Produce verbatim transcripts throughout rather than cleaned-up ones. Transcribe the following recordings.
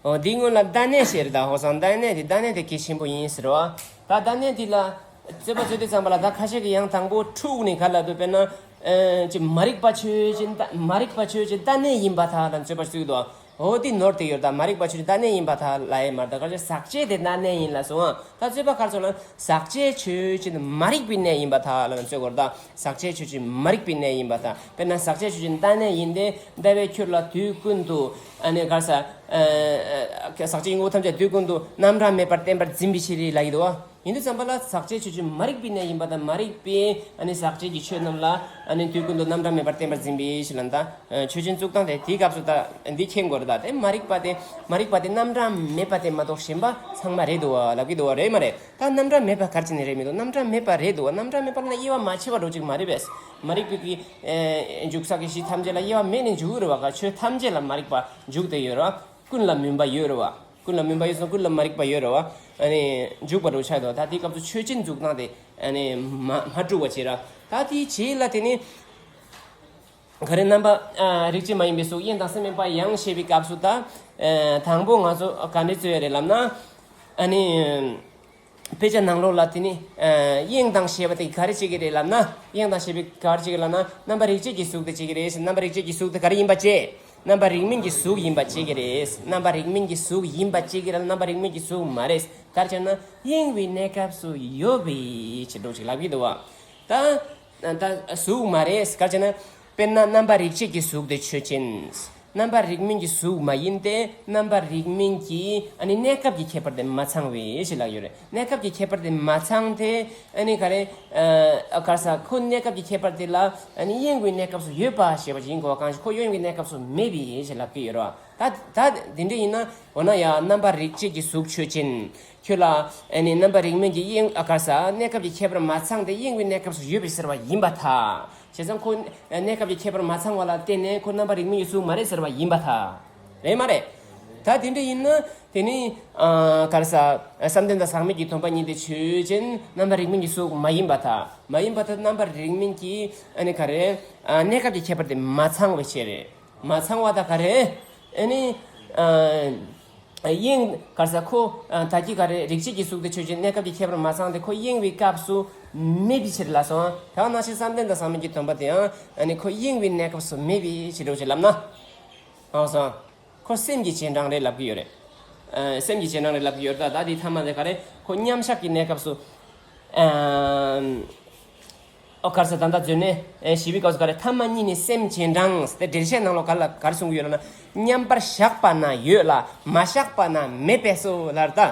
འོ་འདིའི་སྔོན་ལ་བརྡ་གནས་ཟེར། ད་ཧོ་སང་བརྡ་གནས་དེ་བརྡ་གནས་དེ་གལ་ཆེན་པོ་ཡིན་ཟེར་བ། ད་བརྡ་གནས་དེ་ལ་རྩོད་པ་རྩོད་དུས་ཙམ་པ་ལ་ད་ཁ་ཤས་ཀྱིས་ཡང་དང་པོ་འཁྲུགས་ནས་ག་ལ་འདུག་དཔེར་ན་ཨ་ཅི་མ་རིག་པ་ཆོས་ཅན། ད་མ་རིག་པ་ཆོས་ཅན་བརྡ་གནས་ཡིན་པར་ཐལ་ལབ་རྩོད་པ་རྩོད་ཀྱི་འདུག་འོ་དེ་ནོར་དེ་ཡོད། ད་མ་རིག་པ་ཆོས་ཅན་བརྡ་གནས་ཡིན་པར་ཐལ་ལབ་ཡས་མ་རེད། ད་ག་ཅི་ཟག་བཅས་དེ་བརྡ་གནས་ཡིན་ལབ་སོང་ཨ། ད་རྩོད་པ་ག་རེ་ཟེར་ལབ་ན་ཟག་བཅས་ཆོས་ཅན་མ་རིག་པའི་གནས་ཡིན་པར་ཐལ་ལབ་རྩོད་དགོས་རེད། ད་ཟག་བཅས་ཆོས་ཅན་མ་རིག་པའི་གནས་ཡིན་པར་ཐལ། དཔེར་ན་ཟག་བཅས་ཆོས་ཅན་བརྡ་གནས་ཡིན་ཏེ་འདའ་བའི་ཁྱོད་ལ་དུས་ཀུན་ཏུ་ཨ་ནི་ག་རེ་ཟེར། ཨ་ཟག་བཅས་ཀྱི་དངོས་པོ་ཐམས་ཅད་དུས་ཀུན་ཏུ་རྣམ་གྲངས་མེད་པར་བསྟན་པར་འཛིན་པའི་ཕྱིར་ལབ་ཀྱི་འདུག་བ། ཡིན་དུས་ཙམ་པ་ལ་ཟག་བཅས་ཆོས་ཅན་མ་རིག་པའི་གནས་ཡིན་པ་དང་མ་རིག་པའི་ཨ་ནི་ཟག་བཅས་ཀྱི་ཆོས་རྣམས་ལ་ཨ་ནི་དུས་ཀུན་ཏུ་རྣམ་གྲངས་མེད་པར་བསྟན་པར་འཛིན་པའི་ཕྱིར་ལབ་ན། ད་ཆོས་ཅན་གཙུག་དང་དེ་དེའི་སྐབས་སུ་ད་འདི་མཁྱེན་དགོས་རེད། ད་དེ་མ་རིག་པ་དེ་མ་རིག་པ་དེ་རྣམ་གྲངས་མེད་པ་དེ་མ་གཏོགས་གཞན་པ་ཚང་མ་རེད་འདུག་བ་ལབ་ཀྱི་འདུག་བ། རེད་མ་རེད། ད་རྣམ་གྲངས་མེད་པ་ག་རེ་བྱས་ནས་རེད་མི་འདུག་རྣམ་གྲངས་མེད་པ་རེད་འདུག་བ། རྣམ་གྲངས་མེད་པ་ལ་དབྱེ་བ་མ་ཕྱེ་བ་འགྲོ་གཅིག་མ་རེད་པས། མ་རིག་པའི་གི་ཨེ་འཇུག་ས་གི་གཞི་ཐམས་ཅད་ལ་དབྱེ་བ་མེད་ནས་འཇུག་གི་རེད་བ། ག་ཆོས་ཐམས་ཅད་ལ་མ་རིག་པ་འཇུག་བསྡད་ཡོད་རེད་བ། ཀུན་ལ་མུན་པ་ཡོད་རེད་བ། ཀུན་ལ་མུན་པ་ཡོད་སོང་། ཀུན་ལ་མ་རིག་པ་ཡོད་རེད་བ། ཨ་ནི་འཇུག་པ་འགྲོ་ཆགས་འདུག་ད་དེའི་སྐབས་སུ་ཆོས་ཅན་གཙུག་དང་དེ་ཨ་ནི་མ་མ་གྲུབ་པ་བྱེད་ར། ད་དེའི་རྗེས་ལ་དེ་ནི་ག་རེ་རྣམ་པ་ཨ་རིག་བྱེད་མ་ཡིན་པའི་གཟུགས། དབྱིངས་དང་སེམས་མིན་པ་ཡང་ཞེས་པའི་སྐབས་སུ་ད་ཨ་དང་པོ་ང་ཚོ་ག་འདྲས་རྩོད་ཡ་རེད་ལབ་ན། ཨ་ནི་དཔེ་ཆ་ནང་ལོགས་ལ་དེ་ནི་ཨ་དབྱིངས་དང་ཞེས་པ་དེ་ག་རེ་བྱེད་ཀྱི་རེད་ལབ་ན། དབྱིངས་དང་ཞེས་པའི་ག་རེ་བྱེད་ཀྱི་ལབ་ན། རྣམ་པ་རིག་བྱེད་ཀྱི་གཟུགས་དེ་བྱེད་ཀྱི་རེད། རྣམ་པ་རིག་བྱེད་ཀྱི་གཟུགས་དེ་ག་རེ་ཡིན་པ་བྱེད། རྣམ་པ་རིག་མིན་གྱི་གཟུགས་ཡིན་པ་བྱེད་ཀྱི་རེད། རྣམ་པ་རིག་མིན་གྱི་གཟུགས་ཡིན་པ་བྱེད་ཀྱི་རེད། རྣམ་པ་རིག་མིན་གྱི་གཟུགས་མ་རེད། ག་རེ་བྱས་ན་གཡེང་བའི་གནས་སྐབས་སུ་ཡོད་པའི་ཕྱིར་རོ་ཅིག་ལབ་ཀྱི་འདུག་བ། ད་ད་གཟུགས་མ་རེད། ག་རེ་བྱས་ན་དཔེར་ན་རྣམ་པ་རིག་བྱེད་ཀྱི་གཟུགས་དེ་ཆོས་ཅན། རྣམ་པ་རིག་མིན་གྱི་གཟུགས་མ་ཡིན་ཏེ་རྣམ་པ་རིག་མིན་གྱི་ཨ་ནི་གནས་སྐབས་ཀྱི་ཁྱད་པར་དེ་མ་ཚང་བའི་ཕྱིར་ལབ་ཡོད་རེད། གནས་སྐབས་ཀྱི་ཁྱད་པར་དེ་མ་ཚང་སྟེ་ཨ་ནི་ག་རེ་ཨ་ག་རེ་ཟེར། ཁོ་གནས་སྐབས་ཀྱི་ཁྱད་པར་དེ་ལ་ཨ་ནི་གཡེང་བའི་གནས་སྐབས་སུ་ཡོད་པ་ཞེས་པ་ཅིག་ཡིན་དགོས་པ་གང་ཞིག་ཁོ་གཡེང་བའི་གནས་སྐབས་སུ་མེད་པའི་ཕྱིར་ལབ་ཀྱི་ཡོད་རེད་བ། ད་ད་དེ་འདྲ་ཡིན་ན་འོ་ན་ཡང་རྣམ་པ་རིག་བྱེད་ཀྱི་གཟུགས་ཆོས་ཅན། ཁྱོད་ལ་ཨ་ནི་རྣམ་པ་རིག་མིན་གྱི་གཡེང་ཨ་ག་རེ་ཟེར། གནས་སྐབས་ཀྱི་ཁྱད་པར་མ་ཚང་སྟེ་གཡེང་བའི་གནས་སྐབས་སུ་ཡོད་པའི་ཟེར་བ་ཡིན་པར་ཐལ། བྱས་ཙང་ཁོ་གནས་སྐབས་ཀྱི་ཁྱད་པར་མ་ཚང་བ་ལ་བརྟེན་ནས་ཁོ་རྣམ་པ་རིག་མིན་གྱི་གཟུགས་མ་རེད་ཟེར་བ་ཡིན་པར་ཐལ། རེད་མ་རེད། ད་དེ་འདྲ་ཡིན་ན་དེ་ནི་ཨ་ག་རེ་ཟེར། བསམ་གཏན་དང་ཟག་མེད་ཀྱི་སྡོམ་པ་གཉིས་དེ་ཆོས་ཅན། རྣམ་པ་རིག་མིན་གྱི་གཟུགས་མ་ཡིན་པར་ཐལ། མ་ཡིན་པར་ཐལ། རྣམ་པ་རིག་མིན་གྱི་ཨ་ནི་ག་རེ་ཨ་གནས་སྐབས་ཀྱི་ཁྱད་པར་དེ་མ་ཚང་བའི་ཕྱིར་རེད། མ་ཚང་བ་ད་ག་རེ། ཨ་ནི་ཨ་གཡེང་ག་རེ་ཟེར། ཁོ་ཨ་ད་གི་ག་རེ་རིག་བྱེད་ཀྱི་གཟུགས་དེ་ཆོས་ཅན། གནས་སྐབས་ཀྱི་ཁྱད་པར་མ་ཚང་སྟེ་ཁོ་གཡེང་བའི་སྐབས་སུ་མེད་པའི་ཕྱིར་ལབ་སོང་། ད་ག་ནང་བཞིན་བསམ་གཏན་དང་ཟག་མེད་ཀྱི་སྡོམ་པ་དེའང་ཨ་ནི་ཁོ་གཡེང་བའི་གནས་སྐབས་སུ་མེད་པའི་ཕྱིར་རོ་ཞེས་ལབ་ན། ཨང་སོང་། ཁོ་སེམས་ཀྱི་རྗེས་འབྲང་རེད་ལབ་ཀྱི་ཡོད་རེད། ཨ་སེམས་ཀྱི་རྗེས་འབྲང་རེད་ལབ་ཀྱི་ཡོད་རེད། ད་ད་དེའི་ཐ་མ་དེ་ག་རེ། ཁོ་མཉམ་བཞག་གི་གནས་སྐབས་སུ་ཨ། ཨོ་ག་རེ་ཟེར། ད་ལྟ་མཛོད་ནས་ཨེ་ཞི་བའི་སྐབས་སུ་ག་རེ། ཐ་མ་གཉིས་ནི་སེམས་རྗེས་འབྲང་ཟེར་ཏེ་འགྲེལ་བཤད་ནང་ལོགས་ག་ལ་ག་རེ་གསུང་གི་ཡོད་ལབ་ན། མཉམ་པར་བཞག་པ་ན་ཡོད་ལ་མ་བཞག་པ་ན་མེད་པས་སོ་ལབ་རེད་ད།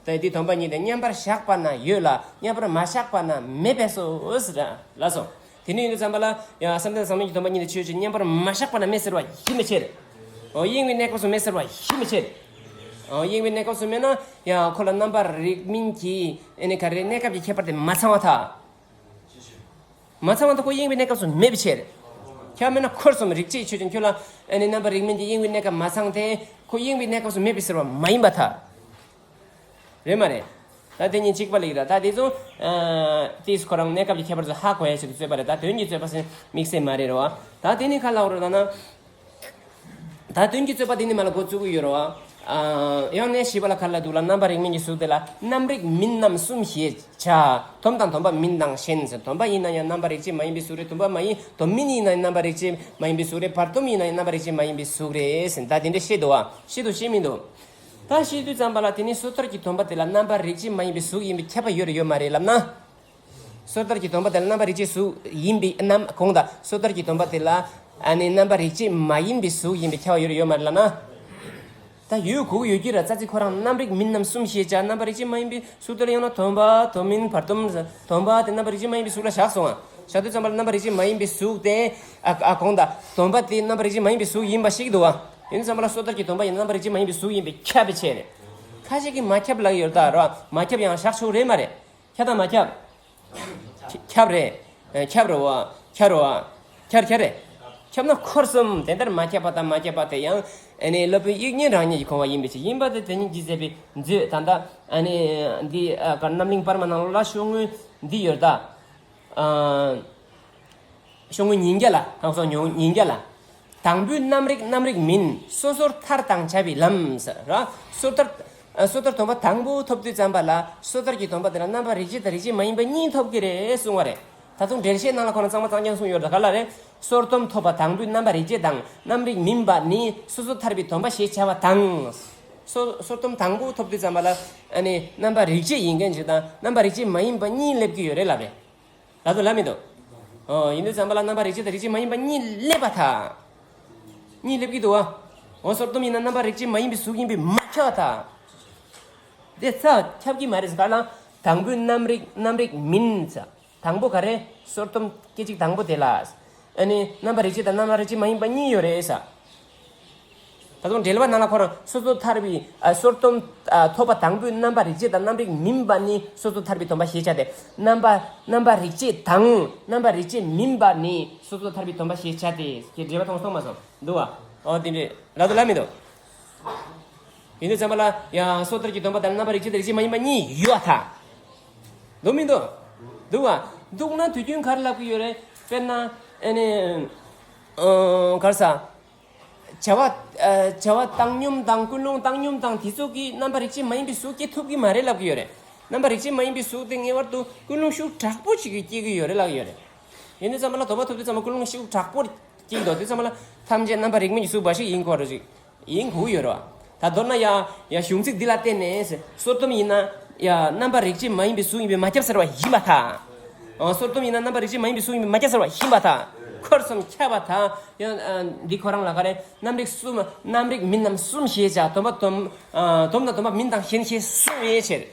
ད་འདི་སྡོམ་པ་གཉིས་དེ་མཉམ་པར་བཞག་པ་ན་ཡོད་ལ་མཉམ་པར་མ་བཞག་པ་ན་མེད་པས་སོ་ཟེར་ལབ་སོང་། དེ་འདྲ་ཡིན་དུས་ཙམ་པ་ལ་ཡང་བསམ་གཏན་ཟག་མེད་ཀྱི་སྡོམ་པ་གཉིས་དེ་ཆོས་ཅན། མཉམ་པར་མ་བཞག་པ་ན་མེད་ཟེར་བ་ཡིན་པའི་ཕྱིར། ཨོ་གཡེང་བའི་གནས་སྐབས་སུ་མེད་ཟེར་བ་ཡིན་པའི་ཕྱིར། ཨོ་གཡེང་བའི་གནས་སྐབས་སུ་མེད་ན་ཡང་ཁོ་ལ་རྣམ་པར་རིག་མིན་གྱི་ཨེ་ནི་ག་རེ་གནས་སྐབས་ཀྱི་ཁྱད་པར་དེ་མ་ཚང་བར་ཐལ། མ་ཚང་བ་དེ་ཁོ་གཡེང་བའི་གནས་སྐབས་སུ་མེད་པའི་ཕྱིར། ཁྱབ་མེད་ན་འཁོར་གསུམ་རིག་བྱེད་ཆོས་ཅན། ཁྱོད་ལ་ཨ་ནི་རྣམ་པར་རིག་མིན་གྱི་གཡེང་བའི་གནས་སྐབས་མ་ཚང་སྟེ་ཁོ་གཡེང་བའི་གནས་སྐབས་སུ་མེད་པའི་ཟེར་བ་མ་ཡིན་པར་ཐལ། རེད་མ་རེད། ད་དེ་གཉིས་གཅིག་པ་ལ་ཡིན་ར། ད་དེ་ཚོ་ཨ་ཏིས་ཁོ་རང་གནས་སྐབས་ཀྱི་ཁྱད་པར་ཚོ་ཧ་གོ་ཡ་ཆེད་དུ་རྩོད་པ་རེད། ད་དོན་གྱི་རྩོད་པ་ཟེར་དམིགས་བསལ་མ་རེད་རོ། ད་དེ་ནི་ག་ལ་འོ་རོ་ད་ན། ད་དོན་གྱི་རྩོད་པ་དེ་ནི་མ་ལ་འགོ་བཙུགས་ཀྱི་ཡོད་རེད་བ། ཨ་ཡང་ནས་ཞིབ་པ་ལ་ག་ལ་འདུག་ལ། རྣམ་པ་རིག་མིན་གྱི་གཟུགས་དེ་ལ་རྣམ་རིག་མིན་རྣམ་གསུམ་ཞེས་བྱ། སྡོམ་དང་སྡོམ་པ་མིན་དང་གཞན་ཟེར། སྡོམ་པ་ཡིན་ན་ཡང་རྣམ་པ་རིག་བྱེད་མ་ཡིན་པའི་གཟུགས་རེད། སྡོམ་པ་མ་ཡིན། སྡོམ་མིན་ཡིན་ན་ཡང་རྣམ་པ་རིག་བྱེད་མ་ཡིན་པའི་གཟུགས་རེད། བར་སྡོམ་ཡིན་ན་ཡང་རྣམ་པ་རིག་བྱེད་མ་ཡིན་པའི་གཟུགས་རེད་ཟེར། ད་དེ་འདྲ་བཤད་འདུག་བ། བཤད་འདུག་བཤད་མི་འདུག་ད་བཤད་དུས་ཙམ་པ་ལ་དེ་ནི་སོ་ཐར་གྱི་སྡོམ་པ་དེ་ལ་རྣམ་པ་རིག་བྱེད་མ་ཡིན་པའི་གཟུགས་ཡིན་པའི་ཁྱབ་པ་ཡོད་རེད་ཡོད་མ་རེད་ལབ་ན། སོ་ཐར་གྱི་སྡོམ་པ་དེ་ལ་རྣམ་པ་རིག་བྱེད་གཟུགས་ཡིན་པའི་རྣམ་གོང་དང་། སོ་ཐར་གྱི་སྡོམ་པ་དེ་ལ་ཨ་ནི་རྣམ་པ་རིག་བྱེད་མ་ཡིན་པའི་གཟུགས་ཡིན་པའི་ཁྱབ་པ་ཡོད་རེད་ཡོད་མ་རེད་ལབ་ན། ད་ཡོད་དགོས་ཀྱི་ཡོད་ཀྱི་ར། རྩ་ཚིག་ཁོ་རང་རྣམ་རིག་མིན་རྣམ་གསུམ་ཞེས་བྱ། རྣམ་པ་རིག་བྱེད་མ་ཡིན་པའི་གཟུགས་དེ་ལ་ཡང་ན་སྡོམ་པ་སྡོམ་མིན་བར་སྡོམ་ཟེར། སྡོམ་པ་དེ་རྣམ་པ་རིག་བྱེད་མ་ཡིན་པའི་གཟུགས་ལ་བཞག་སོང་ང་། བཞག་དུས་ཙམ་པ་ལ་རྣམ་པ་རིག་བྱེད་མ་ཡིན་པའི་གཟུགས་དེ་ཨ་ཨ་གོང་དང་། སྡོམ་པ་དེ་རྣམ་པ་རིག་བྱེད་མ་ཡིན་པའི་གཟུགས་ཡིན་པ་ཤེས་ཀྱི་འདུག་བ། ཡིན་ཙམ་པ་ལ་སོ་ཐར་གྱི་སྡོམ་པ་ཡིན་རྣམ་པ་རིག་བྱེད་མ་ཡིན་པའི་གཟུགས་ཡིན་པའི་ཁྱབ་པའི་ཕྱིར། ཁ་ཤས་ཀྱིས་མ་ཁྱབ་ལབ་ཀྱི་ཡོད་རེད་ད་ར། མ་ཁྱབ་ཡང་བཞག་ཆོག་རེད་མ་རེད། ཁྱབ་དང་མ་ཁྱབ། ཁྱབ་རེད། ཨ་ཁྱབ་རེད་བ། ཁྱབ་རེད་བ། ཁྱབ་ཁྱབ་རེད། ཁྱབ་ན་འཁོར་གསུམ་དེ་ལྟར་མ་ཁྱབ་པ་དང་མ་ཁྱབ་པ་དེ་ཡང་ཨ་ནི་སློབ་དཔོན་དབྱིག་གཉེན་རང་ཉིད་ཀྱིས་གོ་བ་ཡིན་པའི་ཕྱིར། ཡིན་པ་དེ་དེ་ཉིད་ཀྱིས་ཟེར་བའི་མཛོད་ད་ལྟ་ཨ་ནི་འདི་ཨ་ག་རྣམ་གླིང་བར་མ་ནང་ལ་ཤོག་ངོས་འདི་ཡོད་ད། ཨ་ཤོག་ངོས་ཉིས་བརྒྱ་ལ་ཧང་སོང་ཉོ་ཉིས་བརྒྱ་ལ། དང་པོའི་རྣམ་རིག་རྣམ་རིག་མིན། སོ་སོར་ཐར་དང་བྱ་བའི་ལམ་ཟེར་ར། སོ་ཐར། ཨ། སོ་ཐར་སྡོམ་པ་དང་པོ་ཐོབ་དུས་ཙམ་པ་ལ། སོ་ཐར་གྱི་སྡོམ་པ་དེ་ལ་རྣམ་པ་རིག་བྱེད་དང་རིག་བྱེད་མ་ཡིན་པ་གཉིས་ཐོབ་ཀྱི་རེད་གསུང་བ་རེད། ད་དུང་འགྲེལ་བཤད་ནང་ལ་ཁོ་རང་གཙང་མ་གཙང་རྐྱང་གསུངས་ཡོད་རེད། ག་ལ་རེད། སོ་སྡོམ་ཐོབ་པ་དང་པོའི་རྣམ་པ་རིག་བྱེད་དང་རྣམ་རིག་མིན་པ་ནི་སོ་སོ་ཐར་པའི་སྡོམ་པ་ཞེས་བྱ་བ་དང་། སོ་སོ་སྡོམ་དང་པོ་ཐོབ་དུས་ཙམ་པ་ལ། ཨ་ནི་རྣམ་པ་རིག་བྱེད་ཡིན་མཁན་ཞིག་དང་རྣམ་པ་རིག་བྱེད་མ་ཡིན་པ་གཉིས་སླེབས་ཀྱི་ཡོད་རེད་ལབ་རེད། ལབ་འདུག་ལབ་མི་འདུག་ཨོ། ཡིན་དུས་ཙམ་པ་ལ་རྣམ་པ་རིག་བྱེད་དང་རིག་བྱེད་མ་ཡིན་པ་གཉིས་སླེབས་པ་དང་། གཉིས་སླེབས་ཀྱི་འདུག་ཨ། འོ། སོ་སྡོམ་ཡིན་ན་རྣམ་པ་རིག་བྱེད་མ་ཡིན་པའི་གཟུགས་ཡིན་པས་མ་ཁྱབ་པ་དང་། དེ་ཚ་ཁྱབ་ཀྱི་མ་རེད་ཟེར་ག་ལ། དང་པོའི་རྣམ་རིག་རྣམ་རིག་མིན་ཟེར། དང་པོ་ག་རེ། སོ་སྡོམ་སྐད་ཅིག་དང་པོ་དེ་ལ། ཨ་ནི་རྣམ་པ་རིག་བྱེད་དང་རྣམ་པ་རིག་བྱེད་མ་ཡིན་པ་གཉིས་ཡོད་རེད་ཟེར། ད་དུང་འགྲེལ་པ་ནང་ལ་ཁོ་རང་སོ་སོ་ཐར་པའི། ཨ། སོ་སྡོམ། ཨ། ཐོབ་པ་དང་པོའི་རྣམ་པ་རིག་བྱེད་དང་རྣམ་རིག་མིན་པ་ནི་སོ་སོ་ཐར་པའི་སྡོམ་པ་ཞེས་བྱ་སྟེ། རྣམ་པ། རྣམ་པ་རིག་བྱེད་དང་རྣམ་པ་རིག་བྱེད་མིན་པ་ནི་སོ་སོ་ཐར་པའི་སྡོམ་པ་ཞེས་བྱ་སྟེ། ཞེས་འགྲེལ་པ་མཐོང་སོང་མ་སོང་། འདུག་བ། ཨོ། དེ་འདྲས་ལབ་འདུག་ལབ་མི་འདུག་ཡིན་དུས་ཙམ་པ་ལ་ཡང་སོ་ཐར་གྱི་སྡོམ་པ་དང་རྣམ་པ་རིག་བྱེད་དང་རིག་བྱེད་མ་ཡིན་པ་གཉིས་ཡོད་ད། འདུག་མི་འདུག་འདུག་བ། འདུག་ན་དུས་རྒྱུན་ག་རེ་ལབ་ཀྱི་ཡོད་རེད། དཔེར་ན། ཨ་ནི། ཨ། ག་རེ་ཟ། བྱ་བ། ཨ། བྱ་བ་བཏང་སྙོམས་དང་ཀུན་སློང་བཏང་སྙོམས་དང་དེ་ཚོ་གིས་རྣམ་པ་རིག་བྱེད་མ་ཡིན་པའི་གཟུགས་སྐྱེ་ཐུབ་ཀྱི་མ་རེད་ལབ་ཀྱི་ཡོད་རེད། རྣམ་པ་རིག་བྱེད་མ་ཡིན་པའི་གཟུགས་དེ་ངེས་པར་དུ་ཀུན་སློང་ཤུགས་དྲག་པོ་ཞིག་གིས་སྐྱེ་གི་ཡོད་རེད་ལབ་ཀྱི་ཡོད་རེད། ཡིན་དུས་ཙམ་པ་ལ་སྡོམ་པ་ཐོབ་དུས་ཙམ་པ་ཀུན་སློང་ཤུགས་དྲག་པོ་སྐྱེ་གི་འདུག་དུས་ཙམ་པ་ལ་ཐམས་ཅད་རྣམ་པ་རིག་མིན་གྱི་གཟུགས་འབའ་ཞིག་ཡིན་དགོས་རེད་ཅིག་ཡིན་དགོས་ཀྱི་ཡོད་རེད་བ། ད་མདོར་ན་ཡ། ཡ། གཞུང་ཚིག་འདི་ལ་བརྟེན་ནས་སོ་སྡོམ་ཡིན་ན། ཡ། རྣམ་པ་རིག་བྱེད་མ་ཡིན་པའི་གཟུགས་ཡིན་པས་མ་ཁྱབ་ཟེར་བ་ཡིན་པ་དང་། ཨ། སོ་སྡོམ་ཡིན་ན་རྣམ་པ་རིག་བྱེད་མ་ཡིན་པའི་གཟུགས་ཡིན་པས་མ་ཁྱབ་ཟེར་བ་ཡིན་པ་དང་། འཁོར་གསུམ་ཁྱབ་པ་དང་། ཡང་། ཨ། འདི་ཁོ་རང་ལ་ག་རེ། རྣམ་རིག་གསུམ། རྣམ་རིག་མིན་རྣམ་གསུམ་ཞེས་བྱ། སྡོམ་པ་སྡོམ། ཨ། སྡོམ་དང་སྡོམ་པ་མིན་དང་གཞན་ཞེས་གསུངས་པའི་ཕྱིར།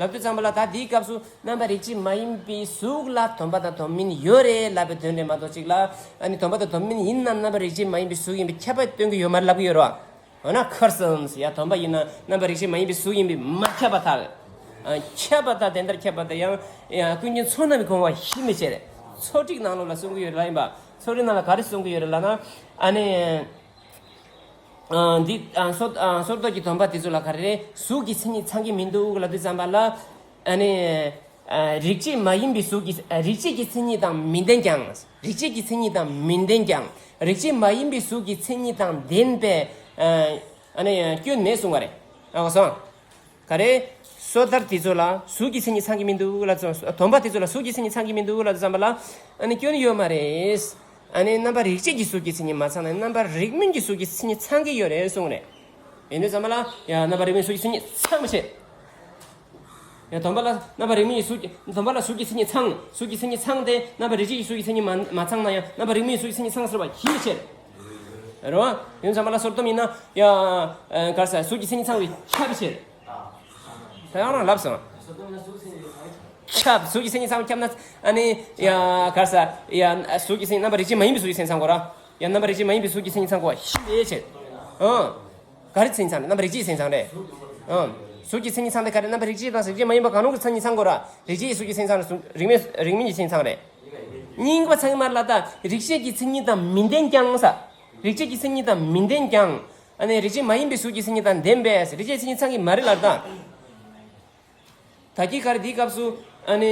ལབ་དུས་ཙམ་པ་ལ་ད་འདིའི་སྐབས་སུ་རྣམ་པ་རིག་བྱེད་མ་ཡིན་པའི་གཟུགས་ལ་སྡོམ་པ་དང་སྡོམ་མིན་ཡོད་རེད་ལབ་པའི་དོན་རེད་མ་གཏོགས་གཅིག་ལ། ཨ་ནི་སྡོམ་པ་དང་སྡོམ་མིན་ཡིན་ནམ་རྣམ་པ་རིག་བྱེད་མ་ཡིན་པའི་གཟུགས་ཡིན་པས་ཁྱབ་པ་སྟོན་གྱི་ཡོད་མ་རེད་ལབ་ཀྱི་ཡོད་རེད་བ། འོ་ན་ཁར་སང་ཡ་སྡོམ་པ་ཡིན་ན་རྣམ་པ་རིག་བྱེད་མ་ཡིན་པའི་གཟུགས་ཡིན་པས་མ་ཁྱབ་པར་ཐལ། ཨ། ཁྱབ་པར་ཐལ། དེ་ལྟར་ཁྱབ་པར་ཐལ། ཡང་ཡང་ཀུན་མཁྱེན་ཚོགས་རྣམས་ཀྱིས་གོང་བ་ཞི་མི་བྱེད། ཚོགས་ཁྲིགས་ནང་ལོགས་ལ་གསུང་གི་ཡོད་རེད་ལ། ཡིན་པ། ཚོགས་ཁྲིགས་ནང་ལ་ག་རེ་གསུང་གི་ཡོད་རེད་ལབ་ན། ཨ་ནི། ཨ། འདི། ཨ། སོ། ཨ། སོ་སྡོམ་གྱི་སྡོམ་པ་དེ་ཚོ་ལ་ག་རེ་རེད། གཟུགས་ཀྱི་མཚན་ཉིད་ཚང་གི་མི་འདུག་ལབ་དུས་ཙམ་པ་ལ། ཨ་ནི། ཨ། རིག་བྱེད་མ་ཡིན་པའི་གཟུགས་ཀྱི། ཨ། རིག་བྱེད་ཀྱི་མཚན་ཉིད་དང་མི་ལྡན་ཀྱང་། རིག་བྱེད་ཀྱི་མཚན་ཉིད་དང་མི་ལྡན་ཀྱང་། རིག་བྱེད་མ་ཡིན་པའི་གཟུགས་ཀྱི་མཚན་ཉིད་དང་ལྡན་པས། ཨ། ཨ་ནི་སྐྱོན་མེད་གསུང་བ་རེད། ཨ། གོ་སོང་། ག་རེ། སོ་ཐར་དེ་ཚོ་ལ་གཟུགས་ཀྱི་མཚན་ཉིད་ཚང་གི་མི་འདུག་ལབ་སོང་། སྡོམ་པ་དེ་ཚོ་ལ་གཟུགས་ཀྱི་མཚན་ཉིད་ཚང་གི་མི་འདུག་ལབ་དུས་ཙམ་པ་ལ། ཨ་ནི་སྐྱོན་ཡོད་མ་རེད། ཨ་ནི་རྣམ་པ་རིག་བྱེད་ཀྱི་གཟུགས་ཀྱི་མཚན་ཉིད་མ་ཚང་ན་རྣམ་པ་རིག་མིན་གྱི་གཟུགས་ཀྱི་མཚན་ཉིད་ཚང་གི་ཡོད་རེད་གསུངས་རེད། ཡིན་དུས་ཙམ་པ་ལ་ཡ་རྣམ་པ་རིག་མིན་གྱི་གཟུགས་ཀྱི་མཚན་ཉིད་ཚང་མི་བྱེད། ཡ་སྡོམ་པ་ལ་རྣམ་པ་རིག་མིན་གྱི་གཟུགས་ཀྱི། སྡོམ་པ་ལ་གཟུགས་ཀྱི་མཚན་ཉིད་ཚང་། གཟུགས་ཀྱི་མཚན་ཉིད་ཚང་སྟེ་རྣམ་པ་རིག་བྱེད་ཀྱི་གཟུགས་ཀྱི་མཚན་ཉིད་མ་མ་ཚང་ན་ཡང་རྣམ་པ་རིག་མིན་གྱི་གཟུགས་ཀྱི་མཚན་ཉིད་ཚང་ཟེར་བ་ཡིན་ཕྱིར། རེད་བ། ཡིན་དུས་ཙམ་པ་ལ་སོ་སྡོམ་ཡིན་ན་ཡ། ཨ། ག་རེ་ཟ། གཟུགས་ཀྱི་མཚན་ཉིད་ཚང་བས་ཁྱབ་ཕྱིར། ད་ཡང་རང་ལབ་སོང་། ཁྱབ། གཟུགས་ཀྱི་མཚན་ཉིད་ཚང་ཁྱབ་ན། ཨ་ནི་ཡ་ག་རེ་ཟ། ཡ་གཟུགས་ཀྱི་མཚན་ཉིད་རྣམ་པ་རིག་བྱེད་མ་ཡིན་པའི་གཟུགས་ཀྱི་མཚན་ཉིད་ཚང་དགོས་ར། ཡ་རྣམ་པ་རིག་བྱེད་མ་ཡིན་པའི་གཟུགས་ཀྱི་མཚན་ཉིད་ཚང་དགོས་པ་ཞིག་རེད་ཕྱིར། ཨང་། ག་རེ་མཚན་ཉིད་ཚང་རེད། རྣམ་པ་རིག་བྱེད་མཚན་ཉིད་ཚང་རེད། ཨང་། གཟུགས་ཀྱི་མཚན་ཉིད་ཚང་དེ་ག་རེ། རྣམ་པ་རིག་བྱེད་དང་རིག་བྱེད་མ་ཡིན་པ་གང་རུང་གི་མཚན་ཉིད་ཚང་དགོས་ར། རིག་བྱེད་ཀྱི་གཟུགས་ཀྱི་མཚན་ཉིད་ཚང་རེད། རིག་མིན། རིག་མིན་གྱི་མཚན་ཉིད་ཚང་རེད། གཉིས་པ་ཚང་གི་མ་རེད་ལ། ད་རིག་བྱེད་ཀྱི་མཚན་ཉིད་དང་མི་ལྡན་ཀྱང་ཟེར། རིག་བྱེད་ཀྱི་མཚན་ཉིད་དང་མི་ལྡན་ཀྱང་། ཨ་ནི་རིག་བྱེད་མ་ཡིན་པའི་གཟུགས་ཀྱི་མཚན་ཉིད་དང་ལྡན་པས། རིག་བྱེད་མཚན་ཉིད་ཚང་གི་མ་རེད་ལ་ད། ད་གིན་ག་རེ་འདིའི་སྐབས་སུ། ཨ་ནི།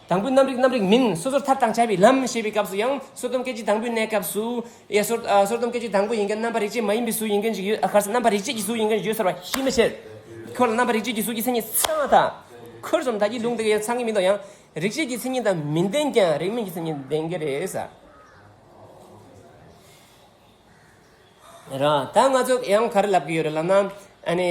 དང་པོའི་རྣམ་རིག་རྣམ་རིག་མིན། སོ་སོར་ཐར་དང་བྱ་བའི་ལམ་ཞེས་པའི་སྐབས་སུ་ཡང་སོ་སྡོམ་སྐད་ཅིག་དང་པོའི་གནས་སྐབས་སུ། ཡ་སོ། ཨ། སོ་སྡོམ་སྐད་ཅིག་དང་པོ་ཡིན་མཁན་རྣམ་པ་རིག་བྱེད་མ་ཡིན་པའི་གཟུགས་ཡིན་མཁན་ཅིག་ཡོད། ཨ། ག་རེ་ཟ། རྣམ་པ་རིག་བྱེད་ཀྱི་གཟུགས་ཡིན་མཁན་ཅིག་ཡོད་ཟེར་བ་ཡིན་ཕྱིར། ཁོ་ལ་རྣམ་པ་རིག་བྱེད་ཀྱི་གཟུགས་ཀྱི་མཚན་ཉིད་ཚང་བ་དང་། ཁོར་སོང་ད་གིན་ལུང་དེ་ག་ཡང་ཚང་གི་མི་འདུག་ཡང་རིག་བྱེད་ཀྱི་མཚན་ཉིད་དང་མི་ལྡན་ཀྱང་རིག་མིན་གྱི་མཚན་ཉིད་ལྡན་གྱི་རེད་ཟེར། ར། ད་ང་ཚོ་ཡང་ག་རེ་ལབ་ཀྱི་ཡོད་རེད་ལབ་ན། ཨ་ནི།